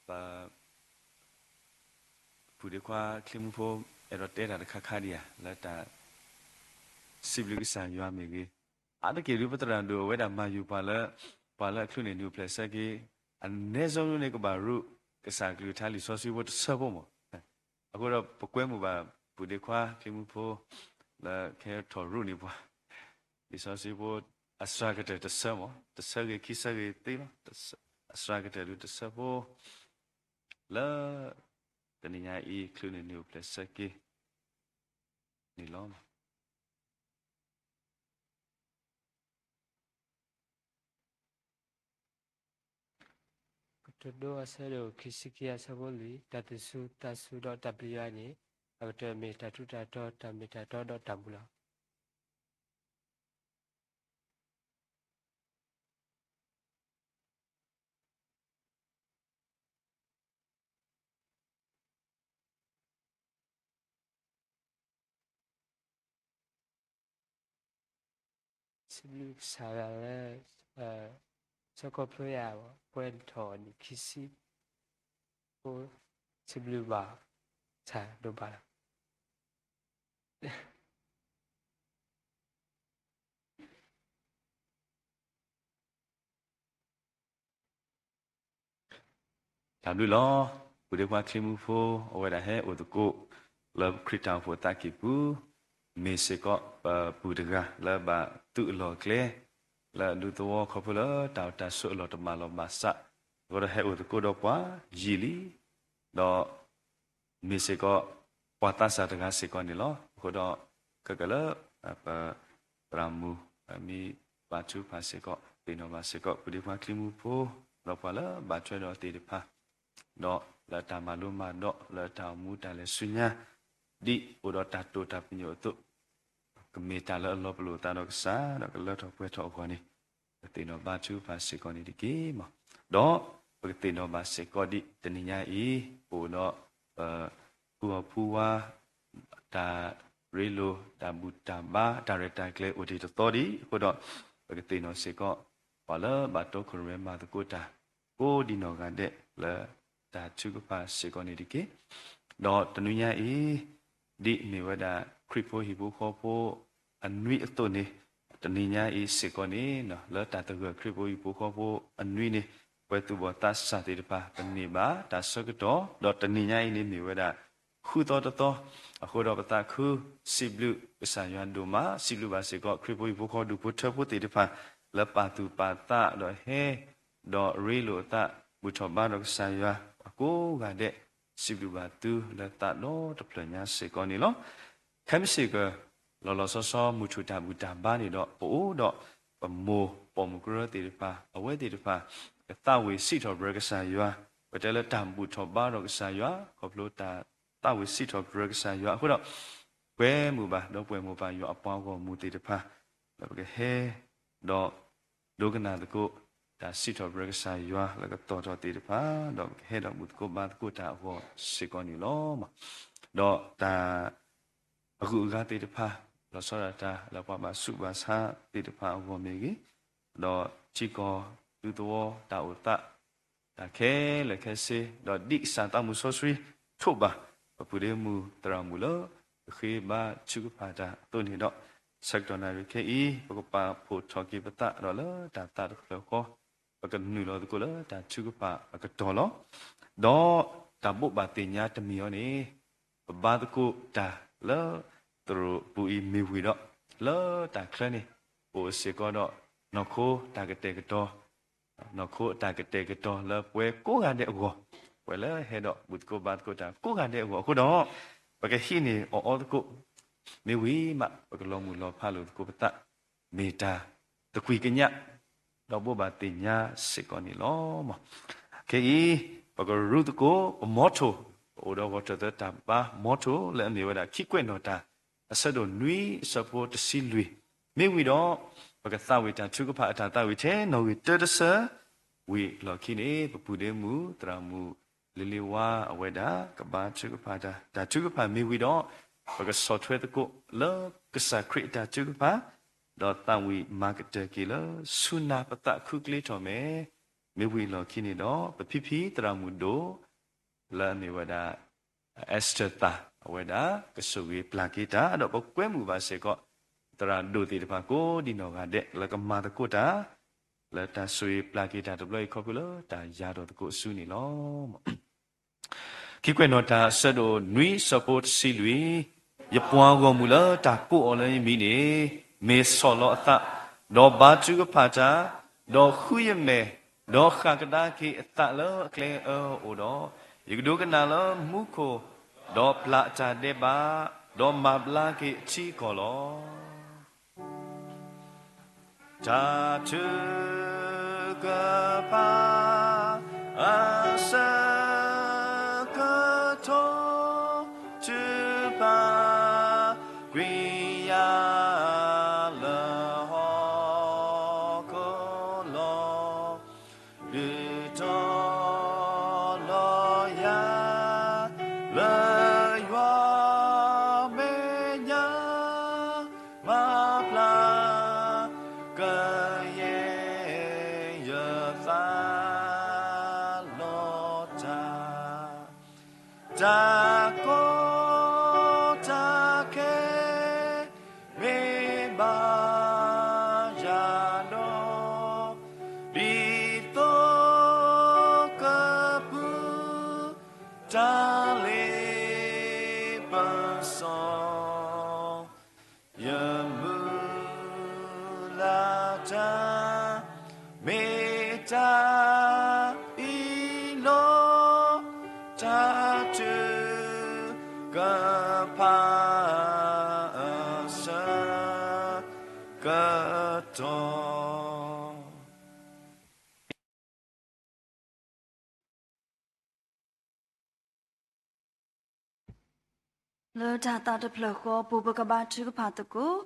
ပပုၢ်ဒ့ခွါ ချံမူဖိ အဲၣ်ဒိးတဲတၢ်တခါခါဒံးဧါ လၢတၢ်စံးဘျုးကစၢ်ယွၤမ့ၢ်ဂ့ၤ, အါတက့ၢ်ဒုး ပသရၣ်ဒိၣ်အဝဲဒၣ်မၤယုၤပှၤလၢ ပှၤလၢအချုးန့ၢ်နံၣ်အိၣ်ဖျဲၣ်ဆၢက့ၤ အနည်းဆုံးန့ၣ် ကဘၣ်ရူးကစၢ်ကလုၢ်ကထါလံာ်စီဆှံဖိတဆၢဖိမး. အဃိဒီးပကွဲမုာ်ဘၣ်ပုၢ်ဒ့ခွါ ချံမူဖိ လၢကဟဲထီၣ်ရူးန့ၢ်ပှၤ လံာ်စီဆှံဖိ အစှၤကတၢၢ်တဆၢမး, တဆၢဂ့ၤခံဆၢဂ့ၤသ့လီၤ, အစှၤကတၢၢ်ဒုးတဆၢဖိ လၢ တနံၤညါအံၤ ချုးန့ၣ်နံၣ်အိၣ်ဖျဲၣ်ဆၢက့ၤန့ၣ်လီၤ. ကတိၤဒိအဆၢဒိၣ်ခံဆံခံအဆၢဖိလွံၢ်, တၢ်သူၣ်စူၤသးစူၤဒီးတၢ်ပျံၤယွၤန့ၣ် အကတၢၢ်မ့ၢ်တၢ်ထူးတၢ်တီၤ, တၢ်မ့ၢ်တၢ်တီဒီးတၢ်မူလီၤ. စံးဘျုးကစၢ်ယွၤလၢ ဆၢကတီၢ်ဖျိယၤ ပှဲၤထီၣ်နံၣ်ခံဆံဖိ, စံးဘျုးဘၣ်ဆၣ်ဒိၣ်ဘၣ်လီၤ. တၢ်ဘျုးလီၤ. ပုၢ်ဒ့ခွါချံမူဖိ အဝဲဒၣ်ဟဲအိၣ်သကိး လၢခရံာ်တၢ်အိၣ်ဖှိၣ်သးကံၢ်ပူၤ, မ့ၢ်စ့ၢ်ကီးပပုၢ်တဂၤလၢဘၣ်သုးအလီၢ်အကျဲ လၢအဒူသဝီခီဖျိလၢတၢ်အိၣ်တၢ်ဆိးအလီၢ်တဘၣ်လီၢ်ဘၣ်စး, အဃိဒီးဟဲအိၣ်သကိးဒီးပှၤယံာ်လံ, ဒီး မ့ၢ်စ့ၢ်ကီး ပှၤသးစၢ်တဂၤစ့ၢ်ကီးန့ၣ်လီၤ. အဃိဒီး ခဲကလၢ ပ သရၣ်မုၣ် မ့ၢ်ဘါထုကဖၣ်စ့ၢ်ကီး သ့ၣ်နီၣ်ဘၣ်စ့ၢ်ကီး ပုၢ်ဒ့ခွါချံမူဖိ ဒီးပှၤလၢဘၣ်ထွဲဒီးသ့ၣ်တဖၣ်, ဒီးလၢတၢ်မၤလိမၤဒိး လၢတၢ်အိၣ်မူတၢ်လဲၤဆူညါ ဒ်အိၣ်ဒီးတၢ်တိာ်တၢ်ပညိၣ်အသိး ကမ့ၢ်တၢ်လၢအလီၤပလိာ်သးဒီးကစၢ် ဒီးကလၢထီၣ်ပှဲၤထီၣ်အဂီၢ်န့ၣ် ပသ့ၣ်နီၣ်ဘါထုကဖၣ်စ့ၢ်ကီးန့ၣ်တက့ၢ်မး. ဒီးပကသ့ၣ်နီၣ်ဘၣ်စ့ၢ်ကီးဒ်တနံၤညါအံၤ ပအိၣ်ဒီး ပ ဖူအီၤဖူဝါ တၢ်ရ့လိာ် တၢ်ဘူၣ်တၢ်ဘါ တၢ်ရဲၣ်တၢ်ကျဲၤအိၣ်တ့ၢ်တသီဒံးအဃိဒီး ပကသ့ၣ်နီၣ်စ့ၢ်ကီး ပှၤလၢဘၣ်တီခိၣ်ရိၣ်မဲမၤသကိးတၢ် ကိးဒံနီၢ်ဂၤဒဲးလၢတၢ်ထုကဖၣ်စ့ၢ်ကီးန့ၣ်တက့ၢ်. ဒီးတနံၤညါအံၤ ဒ်မ့ၢ်ဝဲဒၣ်ခရံာ်ဖိဟံၣ်ဖိဃီဖိအနွံအသိးန့ၣ် တနံၤညါအံၤစ့ၢ်ကီးန့ၣ် လၢတၢ်သဂၢၢ်ခရံာ်ဖိဟံၣ်ဖိဃီဖိအနွံန့ၣ် ပဝဲသူၣ်ဘီၣ်သးစၢ်သ့ၣ်တဖၣ် ပန့ၢ်ဘၣ်တၢ်ဆၢကတီၢ် ဒီးတနံၤညါအံၤန့ၣ်မ့ၢ်ဝဲဒၣ် ဃုသီတသီ အဃိဒီးပသးခု စံးဘျုးကစၢ်ယွၤဒိၣ်မး စံးဘျုးဘၣ်စ့ၢ်ကီး ခရံာ်ဖိဟံၣ်ဖိဃီဒူၣ်ဖိထၢဖိသ့ၣ်တဖၣ် လၢပာ်သူၣ်ပာ်သးဒီးဟဲ ဒီးရ့လိာ်အသး ဘူၣ်ထီၣ်ဘါဒီးကစၢ်ယွၤ ပှၤကိးဂၤဒဲး စံးဘျုးဘၣ်သုလၢသးဒီတဖျၢၣ်ညါစ့ၢ်ကီးန့ၣ်လီၤ. ခဲမုၢ်ဆ့ၣ်က လီၤလီၤဆီဆီ မုၢ်ထူၣ်တၢ်ဘူၣ်တၢ်ဘါန့ၣ်ဒီး ပအိၣ်ဒီးပမိၢ်ပိာ်မုၣ်ကရၢသ့ၣ်တဖၣ် အဝဲသ့ၣ်တဖၣ် ကသးဝံၣ်စံးထီၣ်ပတြၢၤကစၢ်ယွၤ ပတဲလၢတၢ်ဘူၣ်ထီၣ်ဘါဒီးကစၢ်ယွၤ ခီဖျိတၢ်သးဝံၣ်စံးထီၣ်ပတြၢၤကစၢ်ယွၤအဃိဒီး ပှဲၤမုာ်ဘၣ်ဒီးပှဲၤမုာ်ဘၣ်ယွၤအပှၤဂီၢ်မုၢ်သ့ၣ်တဖၣ် ဒီးပကဟဲ ဒီး ဒိကနၣ်သကိး တၢ်စံးထီၣ်ပတြၢၤကစၢ်ယွၤလၢကတီၢ်ထီၣ်သ့ၣ်တဖၣ် ဒီးပကဟဲဒီးဘူၣ်သကိးဘါသကိးတၢ်အဂီၢ်စ့ၢ်ကီးန့ၣ်လီၤ. ဒီးတၢ် အဂုၤအဂၤသ့ၣ်တဖၣ် လီၤဆီဒၣ်တၢ်လၢပှၤဘၣ်ဆူးဘၣ်ဆါသ့ၣ်တဖၣ်အဂီၢ်မ့ၢ်ဂ့ၤ, ဒီးထံကီၢ်ဒူသဝီတၢ်အိၣ်သး တၢ်ခဲလၢာ်ခဲဆ့ ဒီးဒ်ကစၢ်သးမုၢ်စီဆှံထိးဘၣ် ပပုၢ်ဒ့မုၣ်သရၣ်မုၣ်လၢ ကဃ့ဘါထုကဖၣ်တၢ်အသိးန့ၣ်ဒီး ဆၢကတီၢ်နၣ်ရံၣ်ခဲအံၤ ပကပာ်ဖှိၣ်ထီၣ်က့ၤပသးဒီးလၢတၢ်သးတဖျၢၣ်ဃီ ပကနုာ်လီၤသကိးလၢတၢ်ထုကဖၣ်အကတီၢ်လီၤ. ဒီးတၢ်ဘိးဘၣ်သ့ၣ်ညါတမံၤအံၤန့ၣ် ပဘါသကိးတၢ်လၢသရိာ်ပူၤအံၤမ့ၢ်ဝံၤဒီး လၢတၢ်ချၢန့ၣ် ပအိၣ်စ့ၢ်ကီးဒီး နီၢ်ခိတၢ်ကတဲာ်ကတီၤ နီၢ်ခိအတၢ်ကတဲာ်ကတီၤလၢပှၤကိးဂၤဒဲးအဂီၢ်, ပှၤလၢဟဲဒီးဘူၣ်သကိးဘါသကိးတၢ်ကိးဂၤဒဲးအဂီၢ်အဃိဒီး ပကဟံးန့ၢ်အီၣ်အီသကိး မ့ၢ်ဝံၤမး ပကလီၤမုၢ်လီၤဖးလိာ်သကိးပသး မ့ၢ်တၢ်သကွံၢ်ကညး ဒီးဘိးဘၣ်သ့ၣ်ညါစ့ၢ်ကီးန့ၣ်လီၤ. ခဲအံၤ ပကရူသကိး ပ motto ပအိၣ်ဒီးဂီၤထၢၣ်သၢတၢ်ဘါ motto လၢအမ့ၢ်ဝဲဒၣ် ခံကွဲးနီၣ်တၢ် အဆၢဒိၣ်နွံ အဆၢဖိတဆံလွံၢ်, မ့ၢ်ဝံၤဒီး ပကသးဝံၣ်တၢ်ထုကဖၣ်အတၢ်သးဝံၣ်ထဲနီၣ်ဂံၢ်တၢတဆၢ ဝံၤအလီၢ်ခံန့ၣ် ပပုၢ်ဒ့မုၣ်သရၣ်မုၣ်လ့လ့ဝါအဝဲဒၣ် ကဘါထုကဖၣ်တၢ်, တၢ်ထုကဖၣ်မ့ၢ်ဝံၤဒီး ပကဆီၣ်ထွဲသကိးလၢကစၢ်ခရံာ်အတၢ်ထုကဖၣ် ဒီးသးဝံၣ်မၤကတၢၢ်က့ၤလၢဆူနၤပသးခုကျ့ထီၣ်မဲာ်, မ့ၢ်ဝံၤအလီၢ်ခံန့ၣ်ဒီး ပဖံဖံသရၣ်မုၣ်ဒိၣ် လၢအမ့ၢ်ဝဲဒၣ် Esther သၢ် အဝဲဒၣ် ကဆိၣ်ဂ့ၤပျၢ်က့ၤတၢ် ဒီးပကွဲမုာ်ဘၣ်စ့ၢ်ကီး သရၣ်ဒိၣ်သ့ၣ်တဖၣ်ကိးဒံနီၢ်ဂၤဒဲး လၢကမၤသကိးတၢ် လၢတၢ်ဆိၣ်ဂ့ၤပျၢ်က့ၤတၢ်တဘျီအံၤခီဖျိလၢတၢ်ယၤထီၣ်သကိးအစုန့ၣ်လီၤ. ခံကွဲးနီၣ်တၢ် အဆၢဒိၣ်နွံ အဆၢဖိတဆံလွံၢ်, ယပှၤဂီၢ်မုၢ်လၢတၢ်ကိးအီၤလၢယမံၤန့ၣ် မ့ၢ်ဆီၣ်လီၤအသး, ဒီးဘါထုကဖၣ်တၢ်, ဒီးဃုယမဲာ်, ဒီးဃၣ်ကဒါက့ၤအသးလၢအကျဲအၢအအိၣ်ဒီး, ယကဒိကနၣ်လၢမူခိၣ်, ဒီးပျၢ်အတၢ်ဒဲးဘး, ဒီးမၤဘျါက့ၤအထံအကီၢ်လီၤ. တၢ်ထုကဖၣ်အဆၢကတီၢ်, ထုကဖၣ်ကွံာ်ယၤလၢဟီၣ်ခိၣ်လီၤ. ဒုးတီၤလီၤယၤ လၢယွၤမဲာ်ညါ, မၤပျၢ်ကယဲၢ် ယသးလီၤတၢ်, တၢ်ကီတၢ်ခဲ မ့ၢ်ဘၣ်ယၤဒီး, ဒ်သိးကပုၢ် တၢ်လ့ပစီ ယမုၢ်လၢ်တၢ် မ့ၢ်တၢ်အံၤလီၤ. တၢ်ထုကဖၣ်အဆၢကတီၢ် လၢတၢ်သးတဖျၢၣ်ဃီအပူၤ ပကဘါထုကဖၣ်သကိး.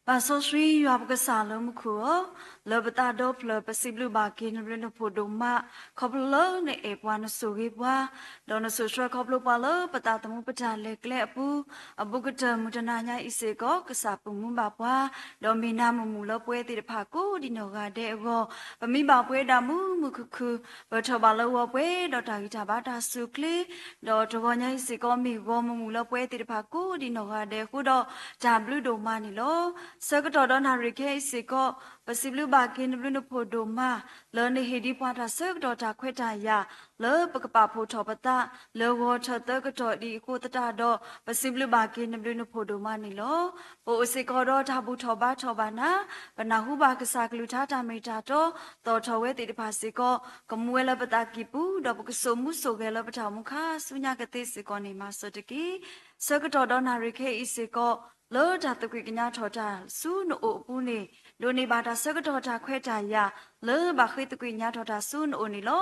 ပၢ်စီဆှံယွၤပကစၢ်လၢမူခိၣ်ဧၢ, လၢပသးဒီဖျၢၣ်ပစံးဘျုးဘၣ်က့ၤနဘျုးနဖှိၣ်ဒိၣ်မး, ခီဖျိလၢနအဲၣ်ပှၤနဆိၣ်ဂ့ၤပှၤ, ဒီးနဆိၣ်ဆှၢခီဖျိပှၤလၢပသးသမူပတၢ်လဲၤကျဲအပူၤ, အဘူးကတၢၢ်မုၢ်တနၤညါအံၤစ့ၢ်ကီး ကစၢ်ပမူဘၣ်ပှၤ, ဒီးမ့ၢ်နၤမုာ်မုာ်လၢပဝဲသ့ၣ်တဖၣ်ကိးဒံနီၢ်ဂၤဒဲးအဂီၢ်, ပမံဘၣ်ပှဲၤဒၣ်မုာ်မုာ်ခုၣ်ခုၣ်, ပထီၣ်ဘၣ်လၢဂီၤပှဲၤဒီးတၢ်ဂံၢ်တၢ်ဘါတၢ်စူၢ်ချ့, ဒီးတဂီၤညါအံၤစ့ၢ်ကီး မ့ၢ်ဂီၤမုာ်မုာ်လၢပဝဲသ့ၣ်တဖၣ်ကိးဒံနီၢ်ဂၤဒဲးအဃိဒီး တၢ်ဘျုးဒိၣ်မးန့ၣ်လီၤ. ဆၢကတီၢ်ဒီးနၣ်ရံၣ်ခဲအံၤစ့ၢ်ကီး ပစံးဘျုးဘၣ်က့ၤနဘျုးနဖှိၣ်ဒိၣ်မး, လၢနဟ့ၣ်ဒံးပှၤတၢ်ဆၢကတီၢ်တၢ်ခွဲးတၢ်ယာ် လၢပကပာ်ဖှိၣ်ထီၣ်ပသး လၢဂီၤထၢၣ်သၢကတီၢ်ဒံးအဃိသတးဒီး ပစံးဘျုးဘၣ်က့ၤနဘျုးနဖှိၣ်ဒိၣ်မးန့ၣ်လီၤ. ပအိၣ်စ့ၢ်ကီးဒီးတၢ်ဘူၣ်ထီၣ်ဘါထီၣ်ဘၣ်နၤ, ပနၢ်ဟူဘၣ်ကစၢ်ကလုၢ်ကထါတၢ်မ့ၢ်တၢ်တီ, သီၣ်ထီၣ်ဝဲသ့ၣ်တဖၣ်စ့ၢ်ကီး, ကမူဝဲလၢပသးကံၢ်ပူၤ, ဒီးပကစိာ်မူစိာ်ဂဲၤလၢပတၢ်အိၣ်မူခါဆူညါကသ့စ့ၢ်ကီးန့ၣ် မၤစၢၤတက့ၢ်. ဆၢကတီၢ်ဒီးနၣ်ရံၣ်ခဲအံၤစ့ၢ်ကီး လၢတၢ်သကွံာ်ကညးထီၣ်တၢ်ဆူနအိၣ်အပူၤန့ၣ်, ဒိးန့ၢ်ဘၣ်တၢ်ဆၢကတီၢ်တၢ်ခွဲးတၢ်ယာ် လၢဘၣ်ဃ့သကွံာ်ကညးထီၣ်တၢ်ဆူနအိၣ်န့ၣ်လီၤ.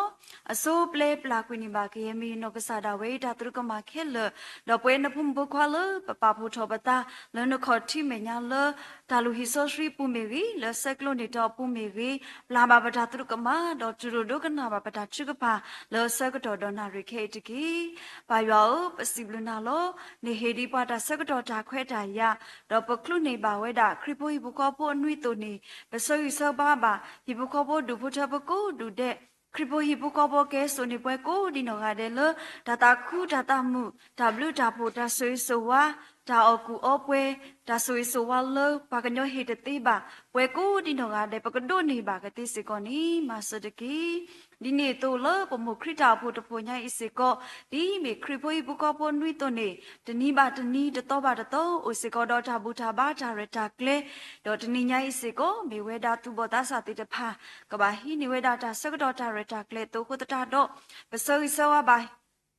အဆိပျဲပျၢ်ကွံာ်န့ၢ်ဘၣ်ကယဲၢ်မ့ၢ်နီၢ်ကစၢ်ဒၣ်ဝဲအံၤတၢ်သရူးကမၣ်ခဲလၢာ်, ဒီးပဝဲနဖိမုၣ်ဖိခွါလၢပပာ်ဖှိၣ်ထီၣ်ပသး လၢနခီၣ်ထံးမဲာ်ညါလၢ တၢ်လုၢ်ဟံၣ်စီဆှံအပူၤမ့ၢ်ဂ့ၤ, လၢဆဲးကျိးန့ၢ်တီအပူၤမ့ၢ်ဂ့ၤ, ပျၢ်ဘၣ်ပတၢ်သရူးကမၣ် ဒီးတူၢ်လိာ်ဒိကနၣ်ဘၣ်ပတၢ်ထုကဖၣ် လၢဆၢကတီၢ်ဒီးနၣ်ရံၣ်ခဲအံၤတက့ၢ်. ပၢ်ယွၤဧၢ, ပစံးဘျုးနၤလီၤ. နဟ့ၣ်ဒံးပှၤတၢ်ဆၢကတီၢ်တၢ်ခွဲးတၢ်ယာ်, ဒီးပချုးန့ၢ်ဘၣ်ဝဲဒၣ် ခရံာ်ဖိဟံၣ်ဖိဃီဖိအနွံအသိးန့ၣ်, ပဆၢဂံၢ်ဆၢဘါဘၣ် ဟံၣ်ဖိဃီဖိဒူၣ်ဖိထၢဖိကိးဒူၣ်ဒဲး, ခရံာ်ဖိဟံၣ်ဖိဃီဖိကဲစိာ်န့ၢ်ပှၤကိးဒံနီၢ်ဂၤဒဲးလၢ တၢ်သးခုတၢ်သးမုာ်, တၢ်ဘျုးတၢ်ဖှိၣ်, တၢ်ဆိၣ်ဂ့ၤဆိၣ်ဝါ, တၢ်အီၣ်ကူၣ်အီပှဲၤ, တၢ်ဆိၣ်ဂ့ၤဆိၣ်ဝါလၢပှၤကညီဟ့ၣ်တသ့ဘၣ်, ပှၤကိးဒံနီၢ်ဂၤဒဲး ပကဒိးန့ၢ်ဘၣ်ကသ့စ့ၢ်ကီးန့ၣ် မၤစၢၤတက့ၢ်. ဒ်န့ၣ်အသိးလၢပမိၢ်ခရံာ်တၢ်အိၣ်ဖှိၣ်တဖှိၣ်ညါအံၤစ့ၢ်ကီး, ဒ်မ့ၢ်ခရံာ်ဖိဟံၣ်ဖိဃီဖိနွံအသိးန့ၣ်, တနံၤဘၣ်တနံၤ, တသီဘၣ်တသီ, အိၣ်စ့ၢ်ကီးဒီးတၢ်ဘူၣ်တၢ်ဘါတၢ်ရဲၣ်တၢ်ကျဲၤ, ဒီးတနံၤညါအံၤစ့ၢ်ကီး မ့ၢ်ဝဲဒၣ်သူၣ်ဘီၣ်သးစၢ်သ့ၣ်တဖၣ် ကဘၣ်ဟံးန့ၢ်ဝဲဒၣ်တၢ်ဆၢကတီၢ်တၢ်ရဲၣ်တၢ်ကျဲၤအသိးအဃိသတးဒီး, ပဆၢဂံၢ်ဆၢဝါဘၣ်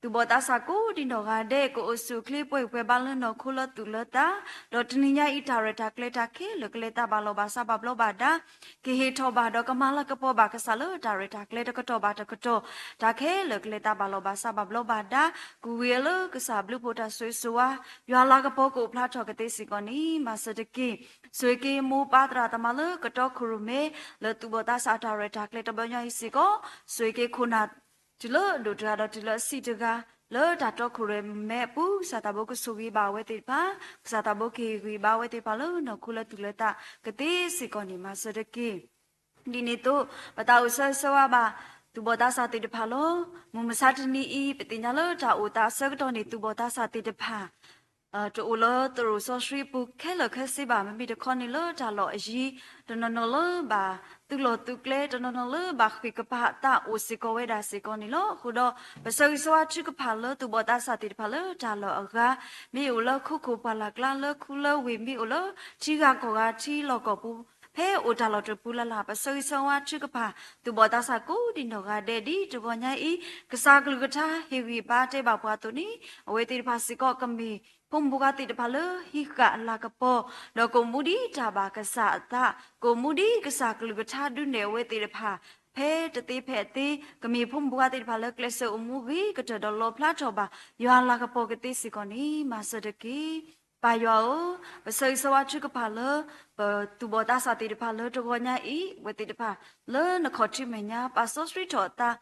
သူၣ်ဘီၣ်သးစၢ်ကိးဒံနီၢ်ဂၤဒဲး ကအိၣ်ဆူၣ်အိၣ်ချ့ပှဲၤဂံၢ်ပှဲၤဘါလၢနီၢ်ခိလၢသူၣ်လၢသး, ဒီးတနံၤညါအံၤတၢ်ရဲၣ်တၢ်ကျဲၤတၢ်ခဲလၢာ်ကလဲၤသးဘၣ်လီၤဘၣ်စးဘၣ်ဘျီးဘၣ်ဒါ, ကဟ့ၣ်ထီၣ်ဘၣ်ဒီးကမၤလၤကပီၤဘၣ်ကစၢ်လၢတၢ်ရဲၣ်တၢ်ကျဲၤတကတီၢ်ဘၣ်တကတီၢ်, တၢ်ခဲလၢာ်ကလဲၤသးဘၣ်လီၤဘၣ်စးဘၣ်ဘျီးဘၣ်ဒါ, ကူၣ်ဝံၤအလၢကစၢ်ဘျုးဖှိၣ်တၢ်ဆိၣ်ဂ့ၤဆိၣ်ဝါ, ယွၤလၤကပီၤကအိၣ်ဖျါထီၣ်ကသ့စ့ၢ်ကီးန့ၣ် မၤစၢၤတက့ၢ်. ဆိၣ်ဂ့ၤက့ၤမိၢ်ပၢ်သရၣ်သမါလၢကတီခိၣ်ရိၣ်မဲ လၢသူၣ်ဘီၣ်သးစၢ်တၢ်ရဲၣ်တၢ်ကျဲၤတဘျီညါအံၤစ့ၢ်ကီး, ဆိၣ်ဂ့ၤက့ၤခိၣ်နၢ် တုၤလၢအဒိၣ်တဂၤဒီးတုၤလၢအဆံးတဂၤ, လၢတၢ်တီခိၣ်ရိၣ်မဲအပူၤ ကစၢ်သးဘိကဆိၣ်ဂ့ၤဘၣ်အဝဲသ့ၣ်တဖၣ်, ကစၢ်သးဘိကဟ့ၣ်ဂံၢ်ဘါအဝဲသ့ၣ်တဖၣ်လၢနီၢ်ခိလၢသူၣ်လၢသးကသ့စ့ၢ်ကီးန့ၣ် မၤစၢၤတက့ၢ်. ဒ်န့ၣ်အသိး ပသးအိၣ်ဆၢဂ့ၤဆၢဝါဘၣ် သူၣ်ဘီၣ်သးစၢ်သ့ၣ်တဖၣ်လီၤ. မုၢ်မဆါတနံၤအံၤ ပသ့ၣ်ညါလၢတၢ်အိၣ်သးအဆၢကတီၢ်န့ၣ် သူၣ်ဘီၣ်သးစၢ်သ့ၣ်တဖၣ် တအိၣ်လၢသရိာ်စီဆှံအပူၤခဲလၢာ်ခဲဆ့ဘၣ်. မ့မ့ၢ်တခီန့ၣ်လၢတၢ်လီၢ်အယံၤ, တနီၤနီၤလၢဘၣ်သူၣ်လီၢ်သူၣ်ကျဲ, တနီၤနီၤလၢဘၣ်ဃ့ၢ်ကပၤအသးအိၣ်စ့ၢ်ကီးဝဲဒၣ်စ့ၢ်ကီးန့ၣ်လီၤ. အဃိဒီး ပဆၢဂ့ၤဆၢဝါထုကဖၣ်လၢသူၣ်ဘီၣ်သးစၢ်သ့ၣ်တဖၣ်လၢတၢ်လီၢ်အဂၤ, မ့ၢ်အိၣ်လၢခိခိၣ်ပှၢ်လၢ်ကျါ, လၢခူလၢဝ့ၢ်, မ့ၢ်အိၣ်လၢထံဂၤကီၢ်ဂၤထံလီၢ်ကီၢ်ပူၤ, ဖဲအိၣ်တၢ်လီၢ်တပူၤလၢ်လၢ်, ပဆၢဂ့ၤဆၢဝါထုကဖၣ် သူၣ်ဘီၣ်သးစၢ်ကိးဒံနီၢ်ဂၤဒဲး, ဒ်တဂီၤညါအံၤ ကစၢ်ကလုၢ်ကထါဟ့ၣ်ဂံၢ်ဘါတဲဘၣ်ပှၤအသိးန့ၣ်, အဝဲသ့ၣ်တဖၣ်စ့ၢ်ကီးကမ့ၢ်ဖိမုၣ်ဖိခွါသ့ၣ်တဖၣ်လၢဟံးဃာ်အလၤကပီၤ, ဒီးကအိၣ်မူဒ်တၢ်ဘၣ်ကစၢ်အသး, ကအိၣ်မူဒ်ကစၢ်ကလုၢ်ကထါဒုးနဲၣ်အဝဲသ့ၣ်တဖၣ် ဖဲတသ့ဖဲအသ့, ကမ့ၢ်ဖိမုၣ်ဖိခွါသ့ၣ်တဖၣ်လၢကျဲးစၢးအိၣ်မူဂ့ၤကတၢၢ်ဒီးလီၣ်ဖျါထီၣ်ဘၣ် ယွၤအလၤကပီၤကသ့စ့ၢ်ကီးန့ၣ် မၤစၢၤတက့ၢ်. ပၢ်ယွၤဧၢ, ပဆၢဂ့ၤဆၢဝါထုကဖၣ်လၢ ပသူၣ်ဘီၣ်သးစၢ်သ့ၣ်တဖၣ်လၢတဂီၤညါအံၤ, အဝဲသ့ၣ်တဖၣ်လၢနခီၣ်ထံးမဲာ်ညါ ပာ်စီဆှံထီၣ်အသး,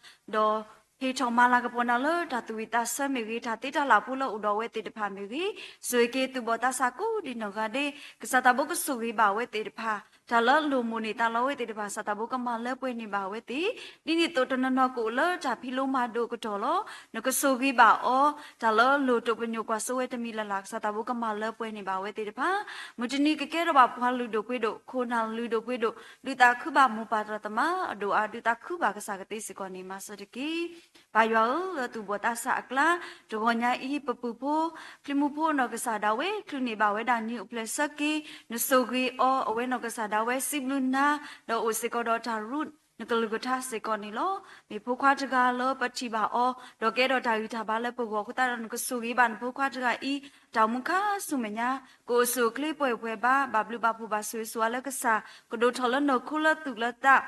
ဒီးဟ့ၣ်ထီၣ်မၤလၤကပီၤနၤလၢတၢ်သူၣ်ဝံၣ်သးဆၢမ့ၢ်ဂ့ၤ, တၢ်သ့တၢ်လၢ်ဖိလၢအိၣ်ဒီးအဝဲသ့ၣ်တဖၣ်မ့ၢ်ဂ့ၤ, ဆိၣ်ဂ့ၤက့ၤသူၣ်ဘီၣ်သးစၢ်ကိးဒံနီၢ်ဂၤဒဲး, ကစၢ်သးဘိကဆိၣ်ဂ့ၤဘၣ်အဝဲသ့ၣ်တဖၣ်, တၢ်လၢလိၢ်မိၣ်န့ၢ်သးလီအဝဲသ့ၣ်တဖၣ် ကစၢ်သးဘိကမၤလၢပှဲၤန့ၢ်ဘၣ်အဝဲသ့ၣ်, ဒ်န့ၣ်အသိးတနီၤနီၤကအိၣ်လၢတၢ်ဖံးလိမၤဒိးကတီၢ်လီၤ. နကဆိၣ်ဂ့ၤဘၣ်အီၤ, တၢ်လၢလိၢ်တိာ်ပညိၣ်ကွၢ်စိဝဲတမံၤလၢ်လၢ် ကစၢ်သးဘိကမၤလၢပှဲၤန့ၢ်ဘၣ်အဝဲသ့ၣ်တဖၣ်, မုၢ်တနံၤကကဲထီၣ်ဘၣ်ပှၤလုၢ်ဒိၣ်ပှ့ၤဒိၣ်, ခိၣ်နၢ်လုၢ်ဒိၣ်ပှ့ၤဒိၣ်, ဒုးသးခုဘၣ်မိၢ်ပၢ်သရၣ်သမါအဒိၣ်အါ, ဒုးသးခုဘၣ်ကစၢ်ကသ့စ့ၢ်ကီးန့ၣ် မၤစၢၤတက့ၢ်. ပၢ်ယွၤဧၢ, လၢသူၣ်ဘီၣ်သးစၢ်အကျါ, တဂီၤညါအံၤ ပပုၢ်ဖိ, ချံမူဖိနီၢ်ကစၢ်ဒၣ်ဝဲ ချုးန့ၢ်ဘၣ်ဝဲဒၣ်နံၣ်အိၣ်ဖျဲၣ်ဆၢက့ၤ, နဆိၣ်ဂ့ၤအီၤ, အဝဲနီၢ်ကစၢ်ဒၣ်ဝဲစံးဘျုးနၤ, ဒီးအိၣ်စ့ၢ်ကီးဒီးတၢ်ရူးနကလုၢ်ကထါစ့ၢ်ကီးန့ၣ်လီၤ. မ့ၢ်ဖိခွါတဂၤလၢပထံၣ်ဘၣ်အီၤ, ဒီးကဲထီၣ်တၢ်ဂံၢ်တၢ်ဘါလၢပဂီၢ်အဃိသတးဒီး နကဆိၣ်ဂ့ၤဘၣ်နဖိခွါတဂၤအံၤ, တၢ်အိၣ်မူခါဆူမဲာ်ညါ, ကအိၣ်ဆူၣ်အိၣ်ချ့ပှဲၤပှဲၤဘါ, ဘၣ်ဘျုးဘၣ်ဖှိၣ်ဘၣ်ဆိၣ်ဂ့ၤဆိၣ်ဝါလၢကစၢ်, ကဒိၣ်ထီၣ်လၢနီၢ်ခိလၢသူၣ်လၢသး